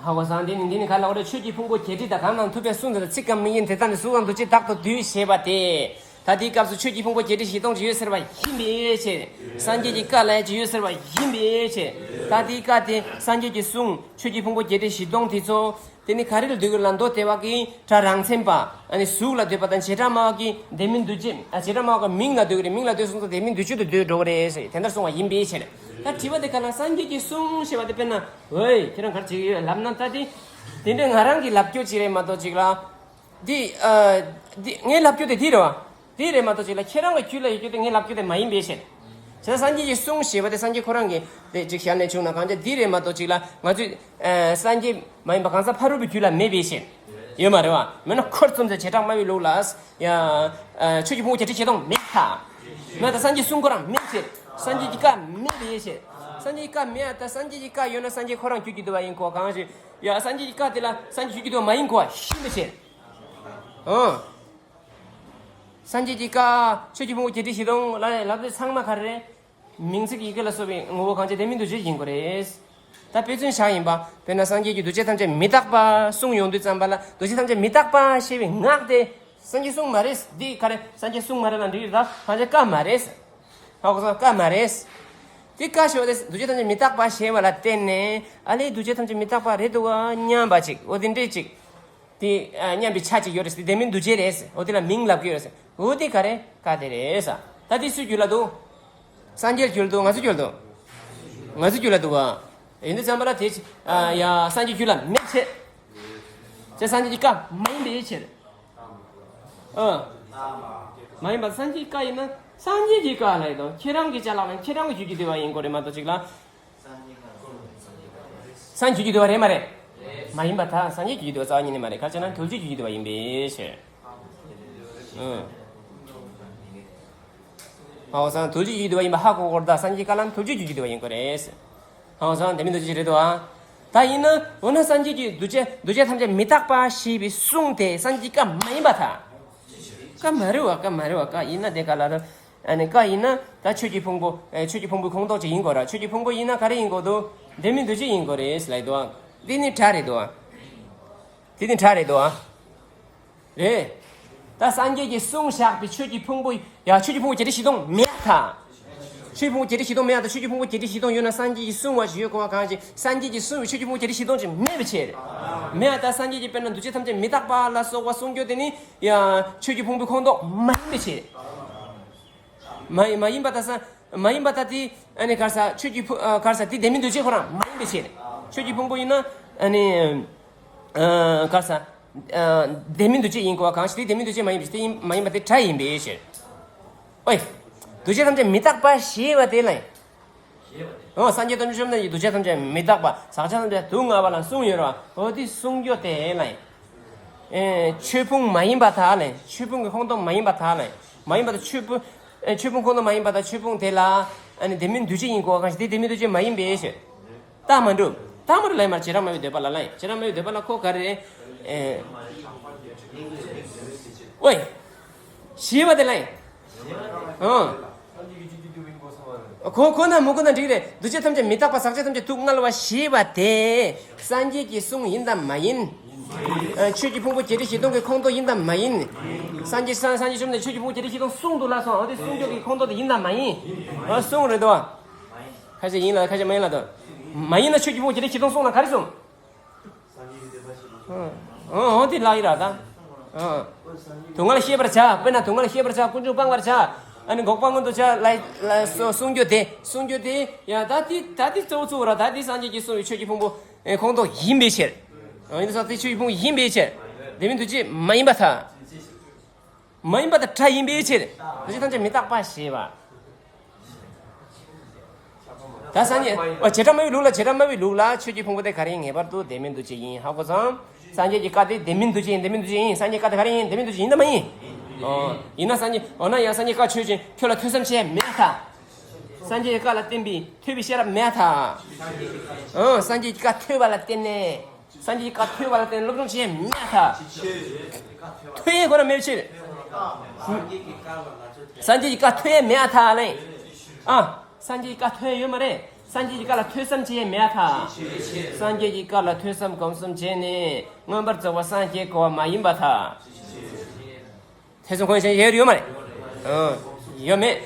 ཧ་གོ་སོང་། འདི་ནི་འདི་ནི་ག་ལ་འོ་རེད། ཆོས་ཀྱི་ཕུང་པོ་བརྒྱད་ཁྲི་དང་གང་རྣམས་ཐུབ་པས་གསུངས་ཏེ། ཚིག་གམ་མིང་ཡིན་དེ་དག་ནི་གཟུགས་དང་འདུ་བྱེད་དག་ཏུ་འདུས་ཞེས་པ་སྟེ། ད་དེའི་སྐབས་སུ་ཆོས་ཀྱི་ཕུང་པོ་བརྒྱད་ཁྲི་བཞི་སྟོང་ཅིག་ཡོད་ཟེར་བ་ཡིན་པའི་ཕྱིར། སངས་རྒྱས་ཀྱི་བཀའ་ལ་ཡང་ཅིག་ཡོད་ཟེར་བ་ཡིན་པའི་ཕྱིར། ད་དེའི་བཀའ་དེ་སངས་རྒྱས་ཀྱི་གསུང་ཆོས་ཀྱི་ཕུང་པོ་བརྒྱད་ཁྲི་བཞི་སྟོང་དེ་ཚོ། དེ་ནི་ག་རེ་ལ་འདོད་ཀྱི་རེད་ལབ་ན། མདོ་སྡེ་པ་གིས་སྒྲ་རང་མཚན་པ། ཨ་ནི་གཟུགས་ལ་འདོད་པ་དང་བྱེ་བྲག་སྨྲ་བ་གིས་བདེན་མིན་འདུ་བྱེད། ཨ། བྱེ་བྲག་སྨྲ་བ་གིས་མིང་ལ་འདོད་ཀྱི་རེད། མིང་ལ་འདོད་སོང་ཙང་བདེན་མིན་འདུ་བྱེད་དུ་འདོད་འགྲོ་གི་རེད་ཟེར། དེ་ལྟར་གསུངས་པ་ཡིན་པའི་ཕྱིར། ད་དྲི་བ་དེ་ག་ལ་སངས་རྒྱས་ཀྱིས་གསུངས་ཞེས་པ་དེ། དཔེར་ན། ཝེ། ཁྱེད་རང་ག་རེ་བྱེད་ཀྱི་ཡོད་ལབ་ན། ད་དེ་དེ་འདྲའི་ང་རང་གི་ལབ་རྒྱུ་ཅིག་རེད་མ་གཏོགས་ཅིག་ལ། འདི། ཨ། འདི་ངའི་ལབ་རྒྱུ་དེ་འདི་རེད་བ། འདི་རེད་མ་གཏོགས་ཅིག་ལ་ཁྱེད་རང་གི་རྒྱུད་ལ་ཡོད་རྒྱུ་དེ་ངའི་ལབ་རྒྱུ་དེ་མ་ཡིན་པའི་ཕྱིར། བྱས་ཙང་སངས་རྒྱས་ཀྱིས་གསུངས་ཞེས་པ་དེ་སངས་རྒྱས་ཁོ་རང་གིས་དེ་ཅིག་བཞག་ནས་བྱུང་ན། གང་བྱས་འདི་རེད་མ་གཏོགས་ཅིག་ལ། ང་ཚོས། ཨ། སངས་རྒྱས་མ་ཡིན་པ་གང་ཟག་ཕ་རོལ་པོའི་རྒྱུད་ལ་མེད་པའི་ཕྱིར། ཡོད་མ་རེད་བ། མེད་ན་ཁོ་རང་ཚོ་བྱེ་བྲག་སྨྲ་བའི་ལུགས་ལ། ཡ། ཨ། ཆོས་ཀྱི་ཕུང་པོ་བརྒྱད་ཁྲི་བཞི་སྟོང་མེད་ད། མེད་ད་སངས་རྒྱས་གསུང་ཁོ་རང་མེད་ཕྱིར། སངས་རྒྱས་ཀྱི་བཀའ་མེད་པའི་ཕྱིར། སངས་རྒྱས་ཀྱི་བཀའ་མེད་ད། སངས་རྒྱས་ཀྱི་བཀའ་ཡོད་ན་སངས་རྒྱས་ཁོ་རང་རྒྱུད་ཀྱི་འདུལ་བ་ཡིན་གོ། གང་ཞིག། ཡ། སངས་རྒྱས་ཀྱི་བཀའ་དེ་ལ་སངས་རྒྱས་རྒྱུད་ཀྱི་འདུལ་བ་མ་ཡིན་གོ་ཤེས་པའི་ཕྱིར། ཨང་། སངས་རྒྱས་ཀྱི་བཀའ་ཆོས་ཀྱི་ཕུང་པོ་བརྒྱད་ཁྲི་བཞི་སྟོང་ལ་ལབ་དེ་ཚང་མ་ག་རེ་རེད། མིང་ཚིག་ཡི་གེ་ལ་སོགས་པའི་ངོ་བོ་གང་ཅི་དེ་མིན་འདུ་བྱེད་ཡིན་དགོས་རེད། ད་དཔེ་མཚོན་བཞག་ཡིན་པ། དཔེར་ན་སངས་རྒྱས་ཀྱིས་འདུ་བྱེད་ཐམས་ཅད་མི་རྟག་པ་གསུངས་ཡོང་དུས་ཙམ་པ་ལ། འདུ་བྱེད་ཐམས་ཅད་མི་རྟག་པ་ཞེས་པའི་ངག་དེ་སངས་རྒྱས་གསུངས་མ་རེད། འདི་ག་རེ། སངས་རྒྱས་གསུངས་མ་རེད་ལབ་འགྲིག་རེད། ད་སངས་རྒྱས་བཀའ་མ་རེད། ཧ་གོ་སོང་། བཀའ་མ་རེད། དེ་བཀའ་ཞེས་པ་དེ་འདུ་བྱེད་ཐམས་ཅད་མི་རྟག་པ་ཞེས་པ་ལ་བརྟེན་ནས། ཨ་ལས་འདུ་བྱེད་ཐམས་ཅད་མི་རྟག་པ་རེད་འདུག་ག་སྙམ་པ་ཅིག་འོ་དེ་འདྲས་ཅིག་དེ། ཨ། སྙམ་པའི་ཆ་གཅིག་ཡོད་རེད་ཟེར། དེ་བདེན་མིན་འདུ་བྱེད་རེད་ཟེར། འོ་དེ་ལ་མིང་ལབ་ཀྱི་ཡོད་རེད་ཟེར། འོ་དེ་ག་རེ། བཀའ་དེ་རེད་ཟེར། ད་དེ་སུའི་རྒྱུད་ལ་འདུག་སངས་རྒྱས་རྒྱུད་ལ་འདུག་ང་ཚོའི་རྒྱུད་ལ་འདུག་ང་ཚོའི་རྒྱུད་ལ་འདུག་བ། ཡིན་དུས་ཙམ་པ་ལ་དེ། ཨ། ཡ། སངས་རྒྱས་རྒྱུད་ལ་མེད་ཚེ། དེ་སངས་རྒྱས་ཀྱི་བཀའ་མ་ཡིན་པའི་ཕྱིར། ཨ། མ་ཡིན་པ། སངས་རྒྱས་ཀྱི་བཀའ་ཡིན་ན་སངས་རྒྱས་ཀྱི་བཀའ་ལ་ཡིན་དང་། ཁྱེད་རང་གི་ཅ་ལག་ལ་ཁྱེད་རང་གི་རྒྱུད་ཀྱི་འདུལ་བ་ཡིན་དགོས་རེད་མ་གཏོགས་ཅིག་ལ། སངས་རྒྱས་རྒྱུད་ཀྱི་འདུལ་བ་རེད་མ་རེད། མ་ཡིན་པར་ཐལ། སངས་རྒྱས་རྒྱུད་ཀྱི་འདུལ་བ་རྩ་བ་ཉིད་ནས་མ་རེད། ག་རེ་བྱས་ན་གདུལ་བྱའི་རྒྱུད་ཀྱི་འདུལ་བ་ཡིན་པའི་ཕྱིར། ཨང་། ཧ་གོ་སོང་། གདུལ་བྱའི་རྒྱུད་ཀྱི་འདུལ་བ་ཡིན་པ་ཧ་གོ་དགོས་རེད། ད་སངས་རྒྱས་བཀའ་ལ་གདུལ་བྱའི་རྒྱུད་ཀྱི་འདུལ་བ་ཡིན་དགོས་རེད། ཧ་གོ་སོང་། དེ་མིན་འདུ་བྱེད་རེད་དོ། ཨ། ད་ཡིན་ན། འོ་ན་སངས་རྒྱས་ཀྱིས་འདུ་བྱེད། འདུ་བྱེད་ཐམས་ཅད་མི་རྟག་པ་ཞེས་པའི་གསུང་དེ་སངས་རྒྱས་བཀའ་མ་ཡིན་པར་ཐལ། བཀའ་མ་རེད་བ། བཀའ་མ་རེད་བ། བཀའ་ཡིན་ན་དེ་ག་ལ་རེད། ཨ་ནི་བཀའ་ཡིན་ན་ད་ཆོས་ཀྱི་ཕུང་པོ། ཨེ། ཆོས་ཀྱི་ཕུང་པོའི་ཁོངས་གཏོགས་ཅིག་ཡིན་དགོས་ར། ཆོས་ཀྱི་ཕུང་པོ་ཡིན་ན་ག་རེ་ཡིན་དགོས་འདུག་བདེན་མིན་འདུ་བྱེད་ཡིན་དགོས་རེད་ལབ་འདུག་ཨ། འདི་ནི་སྒྲ་རེད་འདུག་ཨ། འདི་ནི་སྒྲ་རེད་འདུག་ཨ། རེད། ད་སངས་རྒྱས་ཀྱིས་གསུངས་བཞག་པའི་ཆོས་ཀྱི་ཕུང་པོ། ཡ། ཆོས་ཀྱི་ཕུང་པོ་བརྒྱད་ཁྲི་བཞི་སྟོང་མེད་ད། ཆོས་ཀྱི་ཕུང་པོ་བརྒྱད་ཁྲི་བཞི་སྟོང་མེད་ད། ཆོས་ཀྱི་ཕུང་པོ་བརྒྱད་ཁྲི་བཞི་སྟོང་ཡོད་ན་སངས་རྒྱས་ཀྱིས་གསུངས་པ་ཞིག་ཡོད་དགོས་པ། གང་ཞིག་སངས་རྒྱས་ཀྱིས་གསུངས་པའི་ཆོས་ཀྱི་ཕུང་པོ་བརྒྱད་ཁྲི་བཞི་སྟོང་ཅིག་མེད་པའི་ཕྱིར། མེད་ད་སངས་རྒྱས་ཀྱིས་དཔེར་ན་འདུ་བྱེད་ཐམས་ཅད་མི་རྟག་པ་ལ་སོགས་པ་གསུང་རྒྱུ་དེ་ནི། ཡ། ཆོས་ཀྱི་ཕུང་པོའི་ཁོངས་གཏོགས་མ་ཡིན་པའི་ཕྱིར། མ་མ་ཡིན་པ་ད་ས། མ་ཡིན་པ་ད་དེ། ཨ་ནི་ག་རེ་ཟ། ཆོས་ཀྱི་ཕུ། ཨ། ག་རེ་ཟ། དེ་བདེན་མིན་འདུ་བྱེད་ཁོ་རང་མ་ཡིན་པའི་ཕྱིར། ཆོས་ཀྱི་ཕུང་པོ་ཡིན་ན། ཨ་ནི། ཨ། ག་རེ་ཟ། ཨ། བདེན་མིན་འདུ་བྱེད་ཡིན་དགོས་པ། གང་ཞིག་དེ་བདེན་མིན་འདུ་བྱེད་མ་ཡིན་པའི་ཕྱིར། དེ་ཡིན། མ་ཡིན་པ་དེ་སྒྲ་ཡིན་པའི་ཕྱིར། ཨོའི། འདུ་བྱེད་ཐམས་ཅད་མི་རྟག་པ་ཞེས་པ་དེ་ལ། འོ། སངས་རྒྱས་བསྟན་བཅོས་བཅོམ་ལྡན་འདས་ཀྱིས་འདུ་བྱེད་ཐམས་ཅད་མི་རྟག་པ། ཟག་བཅས་ཐམས་ཅད་སྡུག་བསྔལ་བ་ལ་གསུངས་ཡོད་རེད་བ། འོ་དེ་གསུང་རྒྱུ་དེ་ལ། ཨེ། ཆོས་ཕུང་མ་ཡིན་པར་ཐལ་ལབ། ཆོས་ཕུང་གི་ཁོངས་གཏོགས་མ་ཡིན་པར་ཐལ་ལབ། མ་ཡིན་པར་ཐལ། ཆོས་ཕུང་། ཨེ། ཆོས་ཕུང་ཁོངས་གཏོགས་མ་ཡིན་པར་ཐལ། ཆོས་ཕུང་དེ་ལ། ཨ་ནི་བདེན་མིན་འདུ་བྱེད་ཡིན་དགོས་པ། གང་ཞིག་དེ་བདེན་མིན་འདུ་བྱེད་མ་ཡིན་པའི་ཕྱིར། རྟགས་མ་གྲུབ། རྟགས་མ་གྲུབ་ལབ་ཡོད་མ་རེད། བྱེ་བྲག་སྨྲ་བའི་འདོད་པ་ལ་ལབ་ཡིན། བྱེ་བྲག་སྨྲ་བའི་འདོད་པ་ལ་ཁོ་ག་རེ་རེད། ཨེ། ཨོའི། ཞེས་པ་དེ་ལ་ཡིན། ཨང་། ཁོ་ཁོ་ན་མི་ཁོ་ན་འགྲིག་རེད། འདུ་བྱེད་ཐམས་ཅད་མི་རྟག་པ། ཟག་བཅས་ཐམས་ཅད་སྡུག་བསྔལ་བ་ཞེས་པ་དེ་སངས་རྒྱས་ཀྱི་གསུང་ཡིན་དམ་མ་ཡིན། ཨ། ཆོས་ཀྱི་ཕུང་པོ་བརྒྱད་ཁྲི་བཞི་སྟོང་གི་ཁོངས་གཏོགས་ཡིན་དམ་མ་ཡིན། སངས་རྒྱས་སངས་སངས་རྒྱས་བཅོམ་ལྡན་འདས་ཆོས་ཀྱི་ཕུང་པོ་བརྒྱད་ཁྲི་བཞི་སྟོང་གསུངས་འདུག་ལབ་སོང་། འོ་དེ་གསུང་རྒྱུ་གི་ཁོངས་གཏོགས་དེ་ཡིན་དམ་མ་ཡིན། ཨ། གསུང་རེད་དོ། ཁ་ཤས་ཡིན་ལ་ཁ་ཤས་མ་ཡིན་ལ་དོ། མ་ཡིན་ན་ཆོས་ཀྱི་ཕུང་པོ་བརྒྱད་ཁྲི་བཞི་སྟོང་གསུངས་ན་ག་རེ་གསུངས། ཨོ་ཨོ་དེ་ལག་ཡིན་ར་ད། ཨོ། སྡུག་བསྔལ་ཤེས་པར་བྱ། དཔེར་ན་སྡུག་བསྔལ་ཤེས་པར་བྱ། ཀུན་འབྱུང་སྤང་བར་བྱ། ཨ་ནི་འགོག་པ་མངོན་དུ་བྱ་ལ་ལ་གསུང་རྒྱུ་དེ། གསུང་རྒྱུ་དེ་ཡ་ད་དེ་ད་དེ་གཙོ་བོ་གཙོ་བོ་ར། ད་དེ་སངས་རྒྱས་ཀྱིས་གསུངས་པའི་ཆོས་ཀྱི་ཕུང་པོ་ཨེ་ཁོངས་གཏོགས་ཡིན་པའི་ཕྱིར། ཨོ་ཡིན་ཙང་དེ་ཆོས་ཀྱི་ཕུང་པོ་ཡིན་པའི་ཕྱིར། བདེན་མིན་འདུ་བྱེད་མ་ཡིན་པར་ཐལ། མ་ཡིན་པ་དང་སྒྲ་ཡིན་པའི་ཕྱིར། འདུ་བྱེད་ཐམས་ཅད་མི་རྟག་པ་ཞེས་པ། ད་སངས་རྒྱས། ཨོ། བྱེ་བྲག་སྨྲ་བའི་ལུགས་ལ། བྱེ་བྲག་སྨྲ་བའི་ལུགས་ལ་ཆོས་ཀྱི་ཕུང་པོ་དེ་ག་རེ་ཡིན། ངེས་པར་དུ་བདེན་མིན་འདུ་བྱེད་ཡིན། ཧ་གོ་སོང་། སངས་རྒྱས་ཀྱི་བཀའ་དེ་བདེན་མིན་འདུ་བྱེད་ཡིན། བདེན་མིན་འདུ་བྱེད་ཡིན། སངས་རྒྱས་བཀའ་དེ་ག་རེ་ཡིན། བདེན་མིན་འདུ་བྱེད་ཡིན་དམ་མ་ཡིན། ཨོ། ཡིན་ན་སངས་རྒྱས། འོ་ན་ཡང་སངས་རྒྱས་བཀའ་ཆོས་ཅན། ཁྱོད་ལ་ཐོས་བསམ་བྱེད་ཡས་མེད་ད། སངས་རྒྱས་ཀྱི་བཀའ་ལ་བརྟེན་པའི་ཐོས་པའི་ཤེས་རབ་མེད་ད། ཨོ། སངས་རྒྱས་ཀྱི་བཀའ་ཐོས་པ་ལ་བརྟེན་ནས། སངས་རྒྱས་ཀྱི་བཀའ་ཐོས་པ་ལ་བརྟེན་སློབ་སྦྱོང་བྱེད་ཡས་མེད་ད། ཐོས་ཡས་ཁོ་ན་མེད་ཕྱིར། སངས་རྒྱས་ཀྱི་བཀའ་ཐོས་ཡས་མེད་ད་ལེ། ཨ། སངས་རྒྱས་ཀྱི་བཀའ་ཐོས་ཡས་ཡོད་མ་རེད། སངས་རྒྱས་ཀྱི་བཀའ་ལ་ཐོས་བསམ་བྱེད་ཡས་མེད་ད། སངས་རྒྱས་ཀྱི་བཀའ་ལ་ཐོས་བསམ་སྒོམ་གསུམ་བྱས་ནས་མངོན་པར་རྫོགས་པར་སངས་རྒྱས་དགོས་པ་མ་ཡིན་པར་ཐལ། ཐེ་ཚོམ་ཁོ་ན་ཞིག་ཡོད་ཡོད་མ་རེད། ཨ། ཡོད་མེད།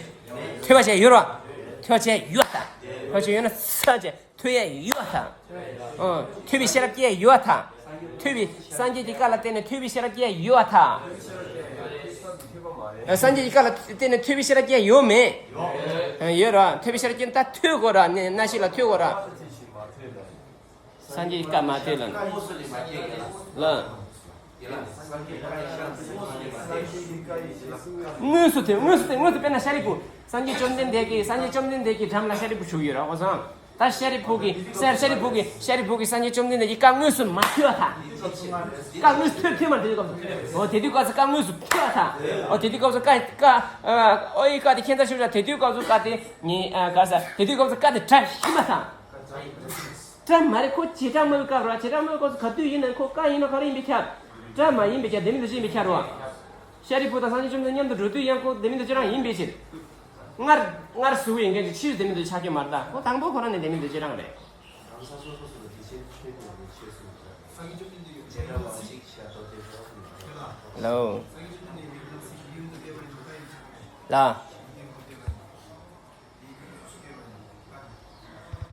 ཐོས་པ་བྱས་ཡོད་རེད་བ། ཐོས་བྱས་ཡོད་ད། ཐོས་བྱས་ཡོད་ན་ཚར་བྱས་ཐོས་ཡས་ཡོད་ད། ཨ། ཐོས་པའི་ཤེས་རབ་སྐྱེ་ཡས་ཡོད་ད། ཐོས་པའི་སངས་རྒྱས་ཀྱི་བཀའ་ལ་བརྟེན་ནས་ཐོས་པའི་ཤེས་རབ་སྐྱེ་ཡོད་པར་ཐལ། སངས་རྒྱས་ཀྱི་བཀའ་ལ་བརྟེན་ནས་ཐོས་པའི་ཤེས་རབ་སྐྱེ་ཡོད་མེད། ཡོད་ར། ཐོས་པའི་ཤེས་རབ་སྐྱེ་ད་ཐོས་དགོས་ར། གནས་གནས་ཤིག་ལ་ཐོས་དགོས་ར། སངས་རྒྱས་ཀྱི་བཀའ་མ་ཐོས་ལ། ལ། དངོས་སུ་ཐོས། དངོས་སུ་ཐོས། དངོས་སུ་དཔེར་ན་ཤཱ་རིའི་བུ། སངས་རྒྱས་བཅོམ་ལྡན་འདས་ཀྱིས། སངས་རྒྱས་བཅོམ་ལྡན་འདས་ཀྱི་འགྲམ་ལ་ཤཱ་རིའི་བུ་བཞུགས་ཡོད་ར། ཨོ་སང་། ད་ཤཱ་རིའི་བུ་གིས། ཤཱ་ཤཱ་རིའི་བུ་གིས། ཤཱ་རིའི་བུ་གིས་སངས་རྒྱས་བཅོམ་ལྡན་འདས་ཀྱི་བཀའ་དངོས་སུ་མ་ཐོས་པར་ཐལ། བཀའ་དངོས་སུ་ཐོས། ཐོས་མ་ཐོས་དུས་སྐབས་སུ། ཨོ་དེ་དུས་སྐབས་སུ་བཀའ་དངོས་སུ་ཐོས་པར་ཐལ། ཨོ་དེ་དུས་སྐབས་སུ་བཀའ་བཀའ་ཨ་ཨོ་ཡི་བཀའ་དེ་ཁྱད་མཚར་ཤོས་ར། དེ་དུས་སྐབས་སུ་བཀའ་དེ་ཉི་ཨ་ག་ས་དེ་དུས་སྐབས་སུ་བཀའ་དེ་གྲ་ཞིག་མ་ཐལ། གྲ་མ་རེད། ཁོ་བྱེ་བྲག་སྨྲ་བའི་སྐབས་ར། བྱེ་བྲག་སྨྲ་བའི་སྐབས་སུ་ག་དུས་ཡིན་ན་ཁོ་བཀའ་ཡིན་ན་ག་རེ་ཡིན་པའི་ཁྱབ། གྲ་མ་ཡིན་པའི་ཁྱབ། དེ་མིན་དུ་ཅི་ཡིན་པའི་ཁྱབ་རོ། ཤཱ་རིའི་བུ་དང་སངས་རྒྱས་བཅོམ་ལྡན་མཉམ་དུ་འགྲོ་དུས་ཡང་ཁོ་དེ་མིན་དུ་ཅི་རང་ཡིན་པའི་ཕྱིར། སྔར་སྔར་གཟུགས་ཡིན་མཁན་གྱི་ཕྱིར་དེ་མིན་དུ་ཆགས་ཀྱི་མ་རེད། ད་ཁོ་དང་པོ་ཁོ་རང་ནས་དེ་མིན་དུ་ཅི་རང་རེད། ལོ། ལ།